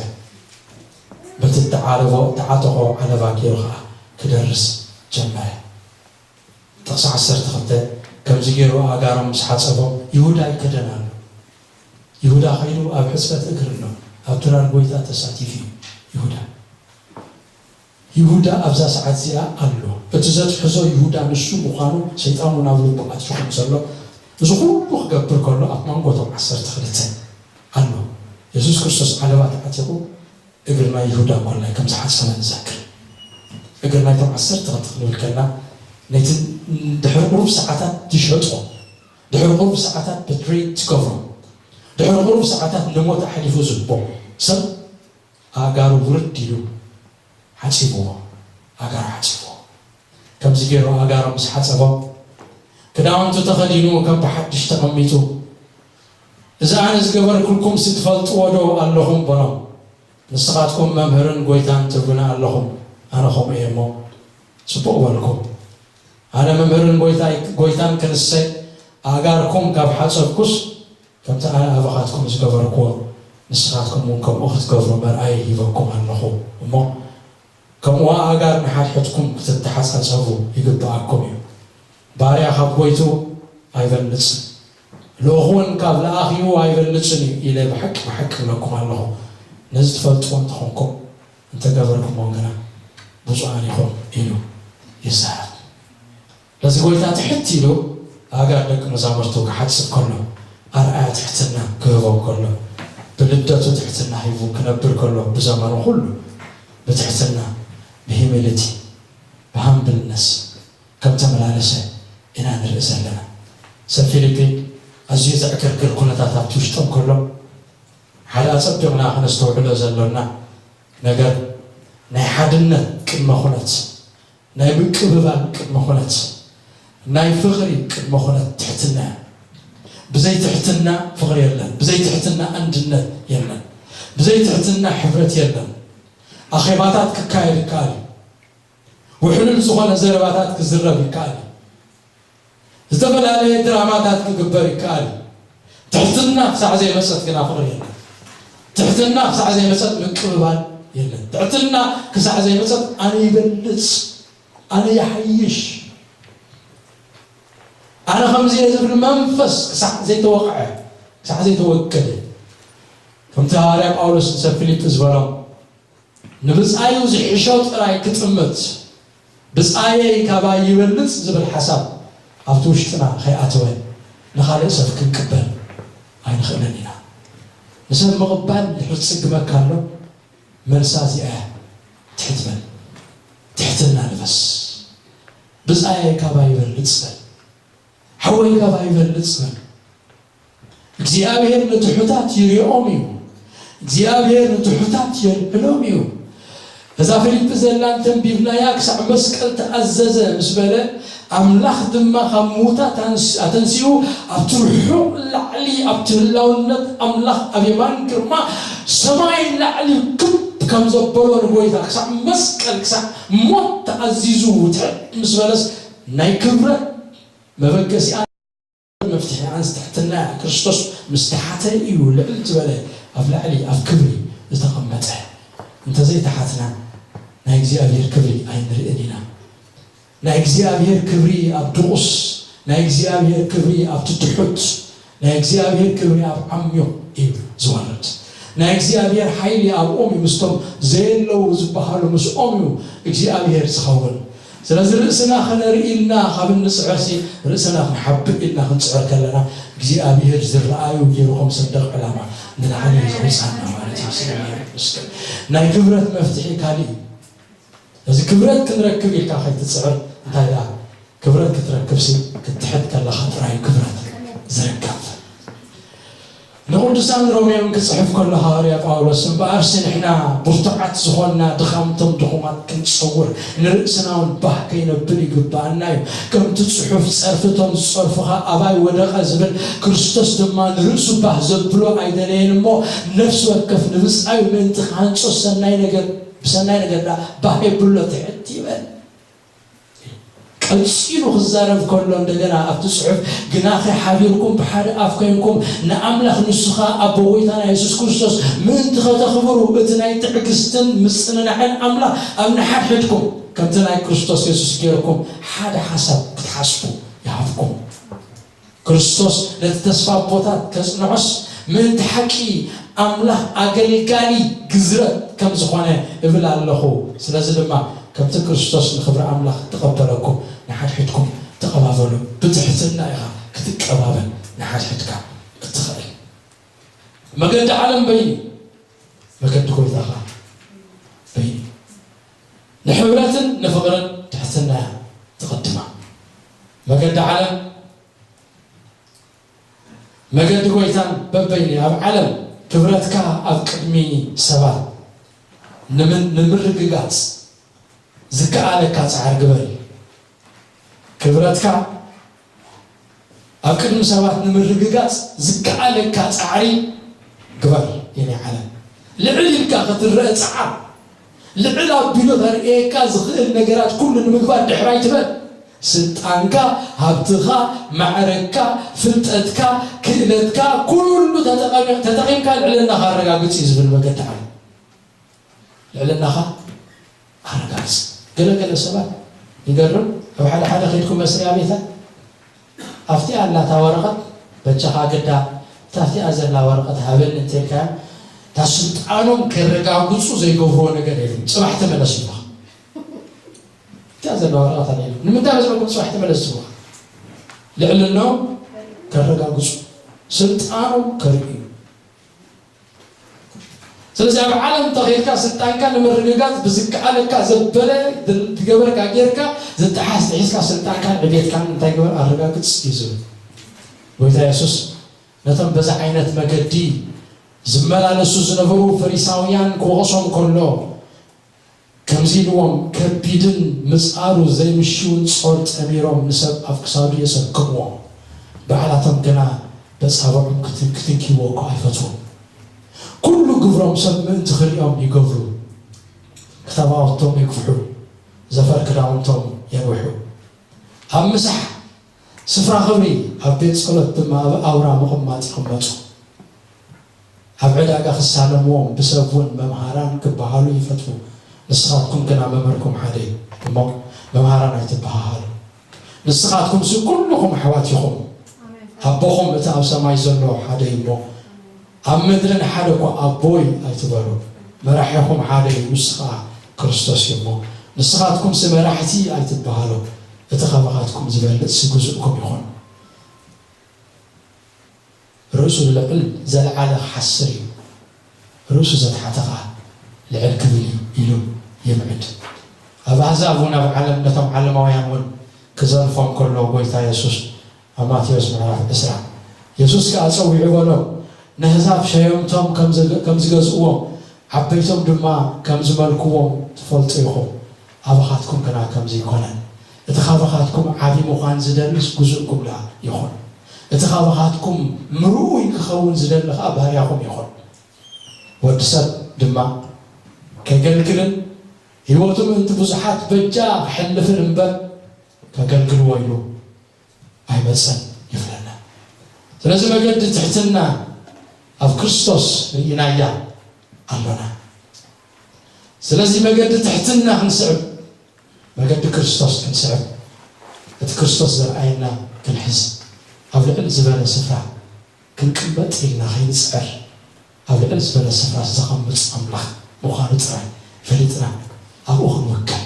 በቲ እተዓለቦ፣ እተዓጠቖ ዓለባ ገይሩ ኸኣ ክደርስ ጀመረ። ጥቕሲ ዓሰርተ ክልተ፣ ከምዚ ገይሩ ኣእጋሮም ምስ ሓጸቦም፣ ይሁዳ ይከደን ኣሎ። ይሁዳ ኸይዱ ኣብ ሕጽበት እግሪ ኣሎ። ኣብ ድራር ጐይታ ተሳቲፉ እዩ ይሁዳ። ይሁዳ ኣብዛ ሰዓት እዚኣ ኣሎ። እቲ ዘትሕዞ ይሁዳ ንሱ ምዃኑ ሰይጣን እውን ኣብ ልቡ ኣትዩ ከም ዘሎ፣ እዚ ኩሉ ክገብር ከሎ ኣብ መንጎ እቶም ዓሰርተ ክልተ ኣሎ። የሱስ ክርስቶስ ዓለባ ተዓጢቑ እግሪ ናይ ይሁዳ ኮላይ ከም ዝሓጸበ ንዘክር። እግሪ ናይቶም ዓሰርተ ክልተ ክንብል ከለና፣ ነቲ ድሕሪ ቁሩብ ሰዓታት ዝሸጦ፣ ድሕሪ ቁሩብ ሰዓታት በትሬይ ዝገብሮ፣ ድሕሪ ቁሩብ ሰዓታት ንሞት ኣሕሊፉ ዝህቦ ሰብ ኣእጋሩ ውርድ ኢሉ ሓጺብዎ፣ ኣእጋሩ ሓጺብዎ። ከምዚ ገይሩ ኣእጋሩ ምስ ሓጸቦ፣ ክዳውንቱ ተኸዲኑ ከም ብሓድሽ ተቐሚጡ፣ "እዚ ኣነ ዝገበርኩልኩምሲ ትፈልጥዎ ዶ ኣለኹም?" በሎም። "ንስኻትኩም መምህርን ጐይታን ትብሉኒ ኣለኹም፣ ኣነ ኸምኡ እየ እሞ፣ ጽቡቕ በልኩም። ኣነ መምህርን ጐይታይ-፣ ጐይታን ክንሰ ኣእጋርኩም ካብ ሓጸብኩስ፣ ከምቲ ኣነ ኣባኻትኩም ዝገበርኩዎ፣ ንስኻትኩም እውን ከምኡ ክትገብሩ መርኣዪ ሂበኩም ኣለኹ። እሞ ከምኡ ኣእጋር ንሓድሕድኩም ክትተሓጻጸቡ ይግብኣኩም እዩ። ባርያ ካብ ጐይትኡ ኣይበልጽን፣ ልኡኽ እውን ካብ ለኣኺኡ ኣይበልጽን እዩ ኢለ ብሓቂ፣ ብሓቂ እብለኩም ኣለኹ። ነዚ ትፈልጥዎ እንተኾንኩም፣ እንተገበርኩሞ ግና ብፁዓን ኢኹም" ኢሉ ይዛረብ። ነዚ ጐይታ ትሕት ኢሉ ኣእጋር ደቂ መዛሙርቱ ክሓጽብ ከሎ፣ ኣርኣያ ትሕትና ክህቦም ከሎ፣ ብልደቱ ትሕትና ሂቡ ክነብር ከሎ፣ ብዘመኑ ኩሉ ብትሕትና፣ ብሂሚሊቲ፣ ብሃምብልነስ ከም ተመላለሰ ኢና ንርኢ ዘለና። ሰብ ፊሊፒ ኣዝዩ ዘዕገርግር ኩነታት ኣብቲ ውሽጦም ከሎ፣ ሓደ ኣጸቢቕና ክነስተውዕሎ ዘሎና ነገር፣ ናይ ሓድነት ቅድመ ኩነት፣ ናይ ምቅብባል ቅድመ ኩነት፣ ናይ ፍቕሪ ቅድመ ኩነት ትሕትና እያ። ብዘይ ትሕትና ፍቕሪ የለን። ብዘይ ትሕትና ኣንድነት የለን። ብዘይ ትሕትና ሕብረት የለን። ኣኼባታት ክካየድ ይከኣል እዩ። ውሕሉል ዝኾነ ዘረባታት ክዝረብ ይከኣል እዩ። ዝተፈላለየ ድራማታት ክግበር ይከኣል እዩ። ትሕትና ክሳዕ ዘይመጸት ግና ፍቕሪ የለን። ትሕትና ክሳዕ ዘይመጸት ምቅብባል የለን። ትሕትና ክሳዕ ዘይመጸት ኣነ ይበልጽ፣ ኣነ ይሓይሽ፣ ኣነ ከምዚ እየ ዝብል መንፈስ ክሳዕ ዘይተወቕዐ፣ ክሳዕ ዘይተወገደ፣ ከምቲ ሃዋርያ ጳውሎስ ንሰብ ፊልጲ ዝበሎም፣ ንብጻዩ ዝሕሾ ጥራይ ክጥምት፣ ብጻየይ ካባይ ይበልጽ ዝብል ሓሳብ ኣብቲ ውሽጥና ከይኣተወ ንኻልእ ሰብ ክንቅበል ኣይንኽእልን ኢና። ንሰብ ምቕባል ድሕር ዝጽግመካ ኣሎ፣ መልሳ እዚኣ እያ። ትሕት በል፣ ትሕትና ልበስ። ብጻየይ ካባይ ይበልጽ በል፣ ሓወይ ካባይ ይበልጽ በል። እግዚኣብሔር ንትሑታት ይሪኦም እዩ። እግዚኣብሔር ንትሑታት የልዕሎም እዩ። እዛ ፊልጲ ዘላ እንተንቢብናያ፣ ክሳዕ መስቀል ተኣዘዘ ምስ በለ፣ ኣምላኽ ድማ ካብ ምዉታት ኣንስ-፣ ኣተንሲኡ ኣብቲ ርሑቕ ላዕሊ፣ ኣብቲ ህላውነት ኣምላኽ ኣብ የማን ግርማ ሰማይ ላዕሊ ክብ ከም ዘበሎ ንጎይታ ክሳዕ መስቀል፣ ክሳዕ ሞት ተኣዚዙ ትሕት ምስ በለስ፣ ናይ ክብረት መበገሲኣ መፍትሒ ኣንስ ትሕትና እያ። ክርስቶስ ምስ ተሓተ እዩ ልዕል ዝበለ ኣብ ላዕሊ ኣብ ክብሪ ዝተቐመጠ። እንተዘይተሓትና ናይ እግዚኣብሔር ክብሪ ኣይንርእን ኢና። ናይ እግዚኣብሔር ክብሪ ኣብ ድቑስ፣ ናይ እግዚኣብሔር ክብሪ ኣብቲ ትሑት፣ ናይ እግዚኣብሔር ክብሪ ኣብ ዓሚቕ እዩ ዝወርድ። ናይ እግዚኣብሔር ሓይሊ ኣብኦም እዩ፣ ምስቶም ዘየለዉ ዝበሃሉ ምስኦም እዩ እግዚኣብሔር ዝኸውን። ስለዚ ርእስና ከነርኢ ኢልና ካብ እንጽዕርሲ፣ ርእስና ክንሓብእ ኢልና ክንጽዕር ከለና እግዚኣብሔር ዝረኣዩ ገይሩ ከም ሰንደቕ ዕላማ ንላዕሊ እዩ ዘውጽኣና ማለት እዩ። ስለ ናይ ክብረት መፍትሒ ካልእ እዩ። እዚ ክብረት ክንረክብ ኢልካ ከይትጽዕር፣ እንታይ ደኣ ክብረት ክትረክብሲ ክትሕት ከለኻ ጥራይ ክብረት ዝርከብ። ንቅዱሳን ሮሜ እውን ክጽሕፍ ከሎ ሃዋርያ ጳውሎስ፣ እምበኣርሲ ንሕና ብርቱዓት ዝኾንና ድኻምቶም ድኹማት ክንጸውር፣ ንርእስና እውን ባህ ከይነብል ይግብኣና እዩ። ከምቲ ጽሑፍ፣ "ጸርፊ እቶም ዝጸርፉኻ ኣባይ ወደቐ" ዝብል፣ ክርስቶስ ድማ ንርእሱ ባህ ዘብሎ ኣይደለየን እሞ፣ ነፍሲ ወከፍ ንብጻዩ ምእንቲ ክሃንጾ ሰናይ ነገር፣ ብሰናይ ነገር ደኣ ባህ የብሎ፣ ትሕት ይበል። ቀጺሉ ክዛረብ ከሎ እንደገና ኣብቲ ጽሑፍ፣ "ግናኸ ሓቢርኩም ብሓደ ኣፍ ኮይንኩም ንኣምላኽ ንሱ ኸኣ ኣቦ ጐይታና የሱስ ክርስቶስ ምእንቲ ኸተኽብሩ፣ እቲ ናይ ትዕግስትን ምጽንናዕን ኣምላኽ ኣብ ንሓድሕድኩም ከምቲ ናይ ክርስቶስ የሱስ ጌርኩም ሓደ ሓሳብ ክትሓስቡ ይሃብኩም።" ክርስቶስ ነቲ ተስፋ ኣቦታት ከጽንዖስ ምእንቲ ሓቂ ኣምላኽ ኣገልጋሊ ግዝረት ከም ዝኾነ እብል ኣለኹ። ስለዚ ድማ ከምቲ ክርስቶስ ንኽብሪ ኣምላኽ እተቐበለኩም ንሓድሕድኩም ተቐባበሉ። ብትሕትና ኢኻ ክትቀባበል ንሓድሕድካ እትኽእል። መገዲ ዓለም በይኑ፣ መገዲ ጐይታኻ በይኑ። ንሕብረትን ንፍቕርን ትሕትና እያ ትቕድማ። መገዲ ዓለም፣ መገዲ ጐይታን በበይኑ ኣብ ዓለም ክብረትካ ኣብ ቅድሚ ሰባት ንም-፣ ንምርግጋጽ ዝከኣለካ ጻዕሪ ግበር እዩ። ክብረትካ ኣብ ቅድሚ ሰባት ንምርግጋጽ ዝከኣለካ ጻዕሪ ግበር። የናይ ዓለም ልዕል ኢልካ ክትረአ ጻዓር፣ ልዕል ኣቢሉ ከርእየካ ዝኽእል ነገራት ኩሉ ንምግባር ድሕር ኣይትበል። ስልጣንካ፣ ሃብትኻ፣ ማዕረግካ፣ ፍልጠትካ፣ ክእለትካ፣ ኩሉ ተጠቐሚ-፣ ተጠቒምካ ልዕልናኻ ኣረጋግጽ እዩ ዝብል መገዲ ዓለም። ልዕልናኻ ኣረጋግጽ። ገለ ገለ ሰባት ይገርም፣ ኣብ ሓደ ሓደ ከይድኩም መስሪያ ቤታት፣ ኣብቲኣ ኣላታ ወረቐት፣ በጃኻ ግዳ እታ ኣብቲኣ ዘላ ወረቐት ሃበኒ እንተልካዮም፣ እታ ስልጣኖም ከረጋግጹ ዘይገብርዎ ነገር የለን። ጽባሕ ተመለሱ ይብሉኻ። እታ ዘላ ወረቐት ኣላ ኢሎም። ንምንታይ መስለኩም ጽባሕ ተመለሱ ይብሉኻ? ልዕልናኦም ከረጋግጹ፣ ስልጣኖም ከርእዩ። ስለዚ ኣብ ዓለም እንተኸይድካ ስልጣንካ ንምርግጋጽ ብዝከኣለካ ዘበለ ዝገበርካ ጌርካ፣ ዝጠሓስ ጥሒስካ ስልጣንካን ዕቤትካን እንታይ ግበር? ኣረጋግጽ እዩ ዝብል። ጎይታ የሱስ ነቶም በዚ ዓይነት መገዲ ዝመላለሱ ዝነበሩ ፈሪሳውያን ክወቕሶም ከሎ፣ ከምዚ ኢልዎም፣ ከቢድን ምጻሩ ዘይምሽውን ጾር ጠሚሮም ንሰብ ኣብ ክሳዱ የሰክምዎ፣ ባዕላቶም ግና በጻብዖም ክት-፣ ክትንኪዎ እኳ ኣይፈትዉን። ኩሉ ግብሮም ሰብ ምእንቲ ክርእዮም ይገብሩ፣ ክታባውቶም የግፍሑ፣ ዘፈር ክዳውንቶም የንውሑ። ኣብ ምሳሕ ስፍራ ኽብሪ፣ ኣብ ቤት ጸሎት ድማ ኣብ ኣውራ ምቕማጥ ይቕመጡ። ኣብ ዕዳጋ ክሳለምዎም፣ ብሰብ እውን መምሃራን ክበሃሉ ይፈትዉ። ንስኻትኩም ግና መምህርኩም ሓደ እዩ እሞ፣ መምሃራን ኣይትበሃሃሉ። ንስኻትኩምሲ ኩልኹም ኣሕዋት ኢኹም። ኣቦ ኣቦኹም እቲ ኣብ ሰማይ ዘሎ ሓደ እዩ እሞ፣ ኣብ ምድርን ሓደ እኳ ኣቦይ ኣይትበሉ። መራሒኹም ሓደ እዩ፣ ንሱ ኸኣ ክርስቶስ እዩ እሞ፣ ንስኻትኩምሲ መራሕቲ ኣይትበሃሉ። እቲ ኻባኻትኩም ዝበልጽሲ ግዙእኩም ይኹን። ርእሱ ልዕል ዘልዓለ ክሓስር እዩ፣ ርእሱ ዘትሓተ ኸኣ ልዕል ክብል እዩ ኢሉ ይምዕድ። ኣብ ኣህዛብ እውን ኣብ ዓለም ነቶም ዓለማውያን እውን ክዘርፎም ከሎ ጐይታ የሱስ ኣብ ማቴዎስ ምዕራፍ ዕስራ፣ የሱስ ከኣ ጸዊዑ በሎም፣ ነህዛብ ሸየምቶም ከም ዝገ-፣ ከም ዝገዝእዎም ዓበይቶም ድማ ከም ዝመልክዎም ትፈልጡ ኢኹም፣ ኣባኻትኩም ግና ከምዚ ኣይኮነን። እቲ ኻባኻትኩም ዓቢ ምዃን ዝደልስ ግዙእኩም ደኣ ይኹን። እቲ ኻባኻትኩም ምርኡይ ክኸውን ዝደሊ ኸኣ ባርያኹም ይኹን። ወዲ ሰብ ድማ ከገልግልን ህይወቱ ምእንቲ ብዙሓት በጃ ክሕልፍን እምበር ከገልግልዎ ኢሉ ኣይመጸን ይብለና። ስለዚ መገዲ ትሕትና ኣብ ክርስቶስ ርኢናያ ኣሎና። ስለዚ መገዲ ትሕትና ክንስዕብ፣ መገዲ ክርስቶስ ክንስዕብ፣ እቲ ክርስቶስ ዘርኣየና ክንሕዝ፣ ኣብ ልዕል ዝበለ ስፍራ ክንቅመጥ ኢልና ከይንጽዕር፣ ኣብ ልዕል ዝበለ ስፍራ ዘቐምጥ ኣምላኽ ምዃኑ ጥራይ ፈሊጥና ኣብኡ ክንውከል።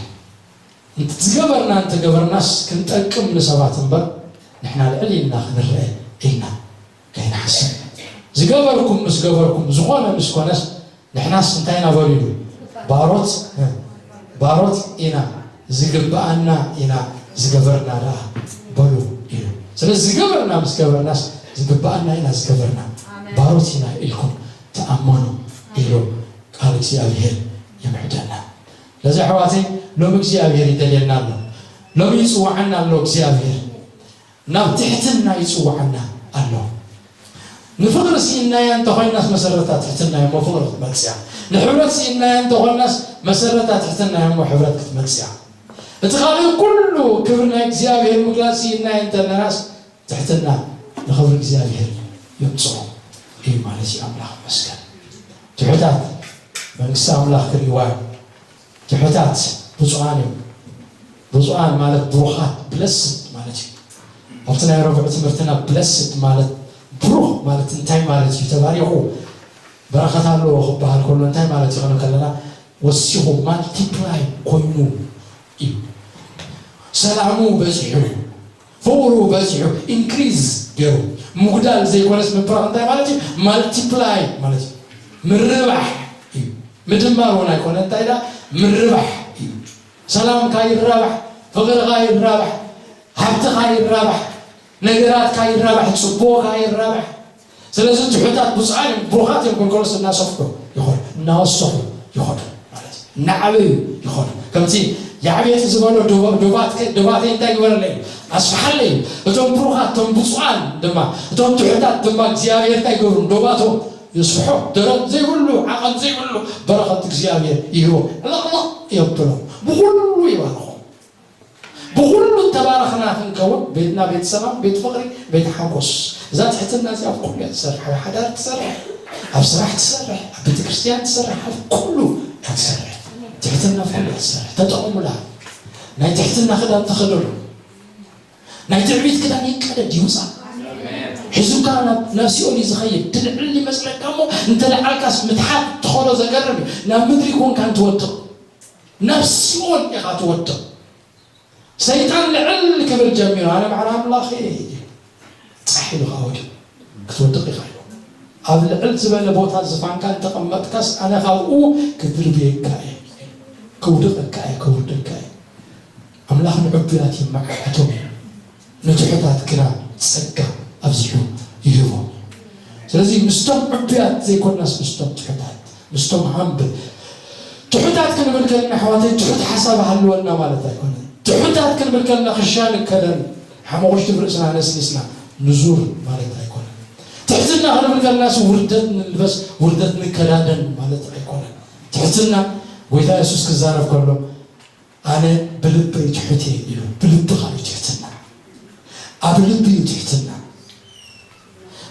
እንተ ዝገበርና እንተገበርናስ ክንጠቅም ንሰባት እምበር ንሕና ልዕል ኢልና ክንረአ ኢልና ከይንሓስብ። ዝገበርኩም ምስ ገበርኩም፣ ዝኾነ ምስ ኮነስ ንሕናስ እንታይ ኢና በሉ ኢሉ? ባሮት፣ ባሮት ኢና፣ ዝግብኣና ኢና ዝገበርና ደኣ በሉ ኢሉ። ስለዚ ዝገበርና ምስ ገበርናስ ዝግብኣና ኢና ዝገበርና፣ ባሮት ኢና ኢልኩም ተኣመኑ ኢሉ ቃል እግዚኣብሔር ይምዕደና። ስለዚ ኣሕዋተይ ሎሚ እግዚኣብሔር ይደልየና ኣሎ። ሎሚ ይጽውዓና ኣሎ እግዚኣብሔር። ናብ ትሕትና ይጽውዓና ኣሎ። ንፍቕሪ ስኢናያ እንተኾይናስ መሰረታ ትሕትና እሞ ፍቕሪ ክትመጽእ እያ። ንሕብረት ስኢናያ እንተኾይናስ መሰረታ ትሕትና እሞ ሕብረት ክትመጽእ እያ። እቲ ካልእ ኩሉ ክብሪ ናይ እግዚኣብሔር ምግላጽ ስኢናያ እንተለናስ ትሕትና ንኽብሪ እግዚኣብሔር የምጽኦ እዩ ማለት እዩ። ኣምላኽ ይመስገን። ትሑታት መንግስቲ ኣምላኽ ክርእይዋ እዮም። ትሑታት ብፁዓን እዮም። ብፁዓን ማለት ብሩኻት፣ ብለስድ ማለት እዩ። ኣብቲ ናይ ረቡዕ ትምህርትና ብለስድ ማለት ብሩኽ ማለት እንታይ ማለት እዩ? ተባሪኹ በረኸት ኣለዎ ክበሃል ከሎ እንታይ ማለት እዩ? ክንብል ከለና ወሲኹ ማልቲፕላይ ኮይኑ እዩ። ሰላሙ በዚሑ፣ ፍቕሩ በዚሑ፣ ኢንክሪዝ ገይሩ፣ ምጉዳል ዘይኮነስ ምብራኽ እንታይ ማለት እዩ? ማልቲፕላይ ማለት እዩ። ምርባሕ እዩ። ምድማር እውን ኣይኮነ፣ እንታይ ዳ ምርባሕ እዩ። ሰላምካ ይራባሕ፣ ፍቕርኻ ይራባሕ፣ ሃብትኻ ይራባሕ፣ ነገራትካ ይራባሕ፣ ጽቡቕካ ይራባሕ። ስለዚ ትሑታት ብፁዓን እዮም፣ ብሩኻት እዮም፣ ጎልጎሎስ እናሰፍሑ ይኾኑ፣ እናወሰኹ ይኾኑ ማለት እዩ። እናዓበዩ ይኾኑ። ከምቲ የዕቤት ዝበሎ ዶባ-፣ ዶባትከ-፣ ዶባተይ እንታይ ግበረለይ? ኣስፍሓለይ። እቶም ብሩኻት፣ እቶም ብፁዓን ድማ፣ እቶም ትሑታት ድማ እግዚኣብሔር እንታይ ይገብሩ? ዶባቶም የስፍሖ። ደረት ዘይብሉ፣ ዓቐን ዘይብሉ በረኸት እግዚኣብሔር ይህቦም። ዕለቕለቕ የብሎም። ብኹሉ ይባርኾም። ብኹሉ እተባረኽና ክንከውን፣ ቤትና ቤት ሰላም፣ ቤት ፍቕሪ፣ ቤት ሓጎስ። እዛ ትሕትና እዚኣ ኣብ ኩሉ እያ ትሰርሕ። ኣብ ሓዳር ትሰርሕ፣ ኣብ ስራሕ ትሰርሕ፣ ኣብ ቤተ ክርስቲያን ትሰርሕ፣ ኣብ ኩሉ እያ ትሰርሕ። ትሕትና ኣብ ኩሉ እያ ትሰርሕ። ተጠቐሙላ። ናይ ትሕትና ክዳን ተኸደኑ። ናይ ትዕቢት ክዳን ይቀደድ ይውፃእ። ሒዙካ ናብ፣ ናብ ሲኦል እዩ ዝኸይድ። ትልዕል ይመስለካ እሞ እንተለዓልካስ ምትሓት ትኸዶ ዘገርም እዩ። ናብ ምድሪ ኮንካ እንትወድቕ፣ ናብ ሲኦል ኢኻ ትወድቕ። ሰይጣን ልዕል ክብል ጀሚሩ፣ ኣነ ባዕል ኣምላኽ እየ፣ ጻሕ ኢሉ ኸዓ ወዲቑ። ክትወድቕ ኢኻ ኢሉ። ኣብ ልዕል ዝበለ ቦታ ዝፋንካ እንተቐመጥካስ፣ ኣነ ካብኡ ክድርብየካ እየ፣ ክውድቐካ እየ፣ ከውርደካ እየ። ኣምላኽ ንዕቡያት ይመዓዕቶም እዩ፣ ንትሑታት ግና ጸጋ ኣብዚሑ ይህቦም። ስለዚ ምስቶም ዕቡያት ዘይኮናስ ምስቶም ትሑታት፣ ምስቶም ሃምብል። ትሑታት ክንብል ከለና ኣሕዋተይ ትሑት ሓሳብ ሃልወና ማለት ኣይኮነን። ትሑታት ክንብል ከለና ክሻ ንከደን፣ ሓመኹሽቲ ብርእስና ነስኒስና ንዙር ማለት ኣይኮነን። ትሕትና ክንብል ከለናስ ውርደት ንልበስ፣ ውርደት ንከዳደን ማለት ኣይኮነን። ትሕትና ጎይታ የሱስ ክዛረብ ከሎ ኣነ ብልበይ ትሑት እየ ኢሉ። ብልብኻ እዩ ትሕትና። ኣብ ልቢ እዩ ትሕትና።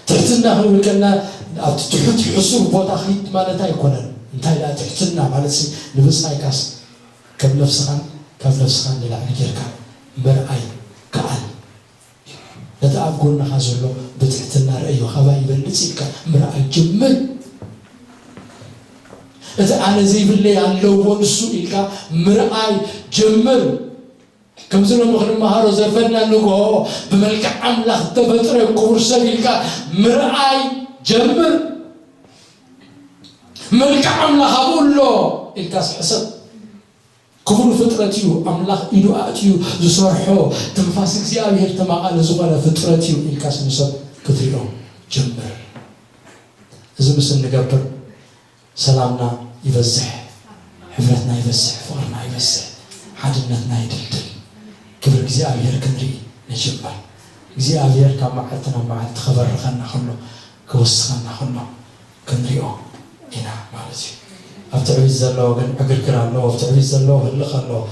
ትሕትና ክንብል ከለና ኣብቲ ትሑት ሕሱር ቦታ ኺድ ማለት ኣይኮነን። እንታይ ደኣ ትሕትና ማለትሲ ንብጻይካስ ከም ነፍስኻን ካብ ነፍስኻን ንላዕሊ ጌርካ ምርኣይ ከኣል። ነቲ ኣብ ጎንኻ ዘሎ ብትሕትና ካባይ ይበልጽ ኢልካ ምርኣይ ጀምር። እቲ ኣነ ዘይብለይ ኣለዎ ንሱ ኢልካ ምርኣይ ጀምር። ከምዚ ሎሚ ክንመሃሮ ዘፈና ንግሆ ብመልክዕ ኣምላኽ ዝተፈጥረ ክቡር ሰብ ኢልካ ምርኣይ ጀምር። መልክዕ ኣምላኽ ኣብኡ ኣሎ ኢልካስ ሕሰብ። ክቡር ፍጥረት እዩ፣ ኣምላኽ ኢዱ ኣእትዩ ዝሰርሖ፣ ትንፋስ እግዚኣብሔር ተማቓሊ ዝኾነ ፍጥረት እዩ ኢልካስ ንሰብ ክትሪኦ ጀምር። እዚ ምስ እንገብር ሰላምና ይበዝሕ፣ ሕብረትና ይበዝሕ፣ ፍቕርና ይበዝሕ፣ ሓድነትና ይድልድል። ክብሪ እግዚኣብሔር ክንርኢ ንጅምር። እግዚኣብሔር ካብ መዓልቲ ናብ መዓልቲ ክበርኸና ከሎ፣ ክውስኸና ከሎ ክንሪኦ ኢና ማለት እዩ። ኣብ ትዕቢት ዘለዎ ግን ዕግርግር ኣለዎ፣ ኣብ ትዕቢት ዘለዎ ህልኽ ኣለዎ፣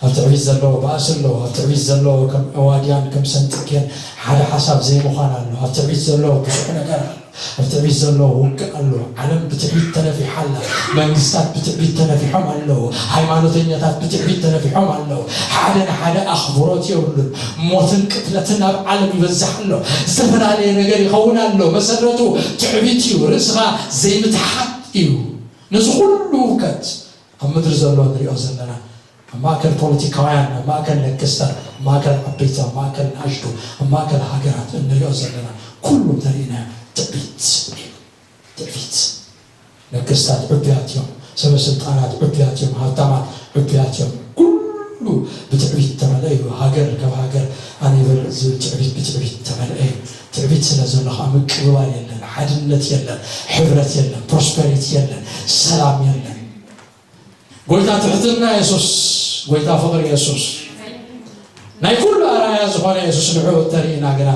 ኣብ ትዕቢት ዘለዎ ባእሲ ኣለዎ፣ ኣብ ትዕቢት ዘለዎ ከም ዕዋድያን ከም ሰንጥቅን ሓደ ሓሳብ ዘይምዃን ኣሎ፣ ኣብ ትዕቢት ዘለዎ ብዙሕ ነገር ኣሎ። ኣብ ትዕቢት ዘሎ ውግእ ኣሎ። ዓለም ብትዕቢት ተነፊሓ ኣላ። መንግስታት ብትዕቢት ተነፊሖም ኣለዉ። ሃይማኖተኛታት ብትዕቢት ተነፊሖም ኣለዉ። ሓደ ንሓደ ኣኽብሮት የብሉን። ሞትን ቅትለትን ኣብ ዓለም ይበዝሕ ኣሎ። ዝተፈላለየ ነገር ይኸውን ኣሎ። መሰረቱ ትዕቢት እዩ። ርእስኻ ዘይምትሓት እዩ። ነዚ ኩሉ ውከት ኣብ ምድሪ ዘሎ ንሪኦ ዘለና ኣብ ማእከል ፖለቲካውያን፣ ኣብ ማእከል ነገስታት፣ ኣብ ማእከል ዓበይቲ፣ ኣብ ማእከል ንኣሽቱ፣ ኣብ ማእከል ሃገራት እንሪኦ ዘለና ኩሉ እንተሪኢናዮ ትዕቢት እዩ። ትዕቢት። ነገስታት ዕቡያት እዮም፣ ሰበ ስልጣናት ዕቡያት እዮም፣ ሃብታማት ዕቡያት እዮም። ኩሉ ብትዕቢት ዝተመልአ እዩ። ሃገር ካብ ሃገር ኣነ ይበልፅ ዝብል ትዕቢት ብትዕቢት ዝተመልአ እዩ። ትዕቢት ስለ ዘሎ ከዓ ምቅብባል የለን፣ ሓድነት የለን፣ ሕብረት የለን፣ ፕሮስፐሪቲ የለን፣ ሰላም የለን። ጎይታ ትሕትና የሱስ፣ ጎይታ ፍቕሪ የሱስ፣ ናይ ኩሉ ኣርኣያ ዝኾነ የሱስ ንዕኡ እተርእይና ግና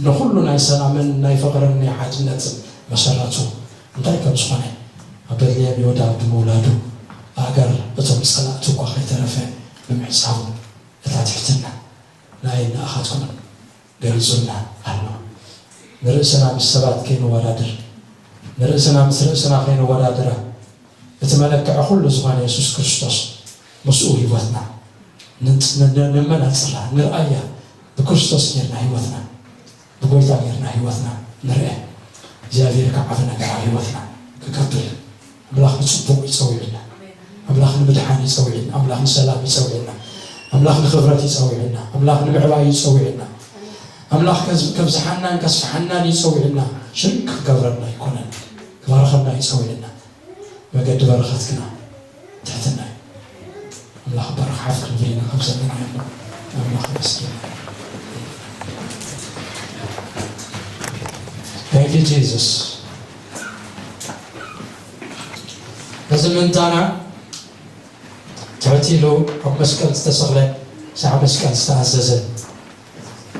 ንኹሉ ናይ ሰላምን ናይ ፍቕርን ናይ ሓድነትን መሰረቱ እንታይ ከም ዝኾነ ኣብ ቤትልሔም ይሁዳ ብምውላዱ ኣእጋር እቶም ጸላእቱ እኳ ከይተረፈ ብምሕጻቡ እታ ትሕትና ንኣይን ንኣኻትኩምን ገሊጹልና ኣሎ። ንርእስና ምስ ሰባት ከይንወዳደር፣ ንርእስና ምስ ርእስና ከይንወዳደራ፣ እቲ መለክዒ ኩሉ ዝኾነ የሱስ ክርስቶስ ምስኡ ህይወትና ን-፣ ን-፣ ን-፣ ነመናጽራ፣ ንርኣያ። ብክርስቶስ ጌርና ህይወትና፣ ብጎይታ ጌርና ህይወትና ንርአ። እግዚኣብሔር ከዓ ዓቢ ነገር ኣብ ህይወትና ክገብር ኣምላኽ ንጽቡቕ እዩ ጸዊዑና። ኣምላኽ ንምድሓን እዩ ጸዊዑና። ኣምላኽ ንሰላም እዩ ጸዊዑና። ኣምላኽ ንኽብረት እዩ ጸዊዑና። ኣምላኽ ንምዕባይ እዩ ጸዊዑና። ኣምላኽ ከዝ-፣ ከብዝሓናን ከስፍሓናን እዩ ጸዊዑና። ሽርክ ክገብረና ኣይኮነን። ክባርኸና እዩ ጸዊዑና። መገዲ በረኸት ግና ትሕትና እዩ። ኣምላኽ በረኻ ሓፍ ክንብል ኢና ካብ ዘለና ኣሎ። ኣምላኽ መስኪን። Thank you, Jesus. እዚ ምእንታና ትሕት ኢሉ ኣብ መስቀል ዝተሰቕለ፣ ሳዕ መስቀል ዝተኣዘዘ፣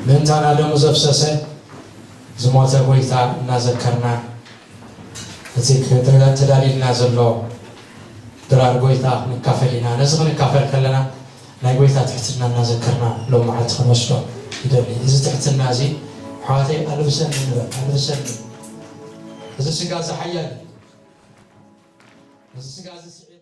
ምእንታና ደሙ ዘፍሰሰ፣ ዝሞተ ጎይታ እናዘከርና፣ እቲ ክተ-፣ ተዳልዩልና ዘሎ ድራር ጎይታ ክንካፈል ኢና። ነዚ ክንካፈል ከለና ናይ ጎይታ ትሕትና እናዘከርና ሎም መዓልቲ ክንወስዶ ይደሊ። እዚ ትሕትና እዚ ኣሕዋተይ ኣልብሰኒ ንበል፣ ኣልብሰኒ። እዚ ስጋ እዚ ሓያል እዩ። እዚ ስጋ እዚ ስዒር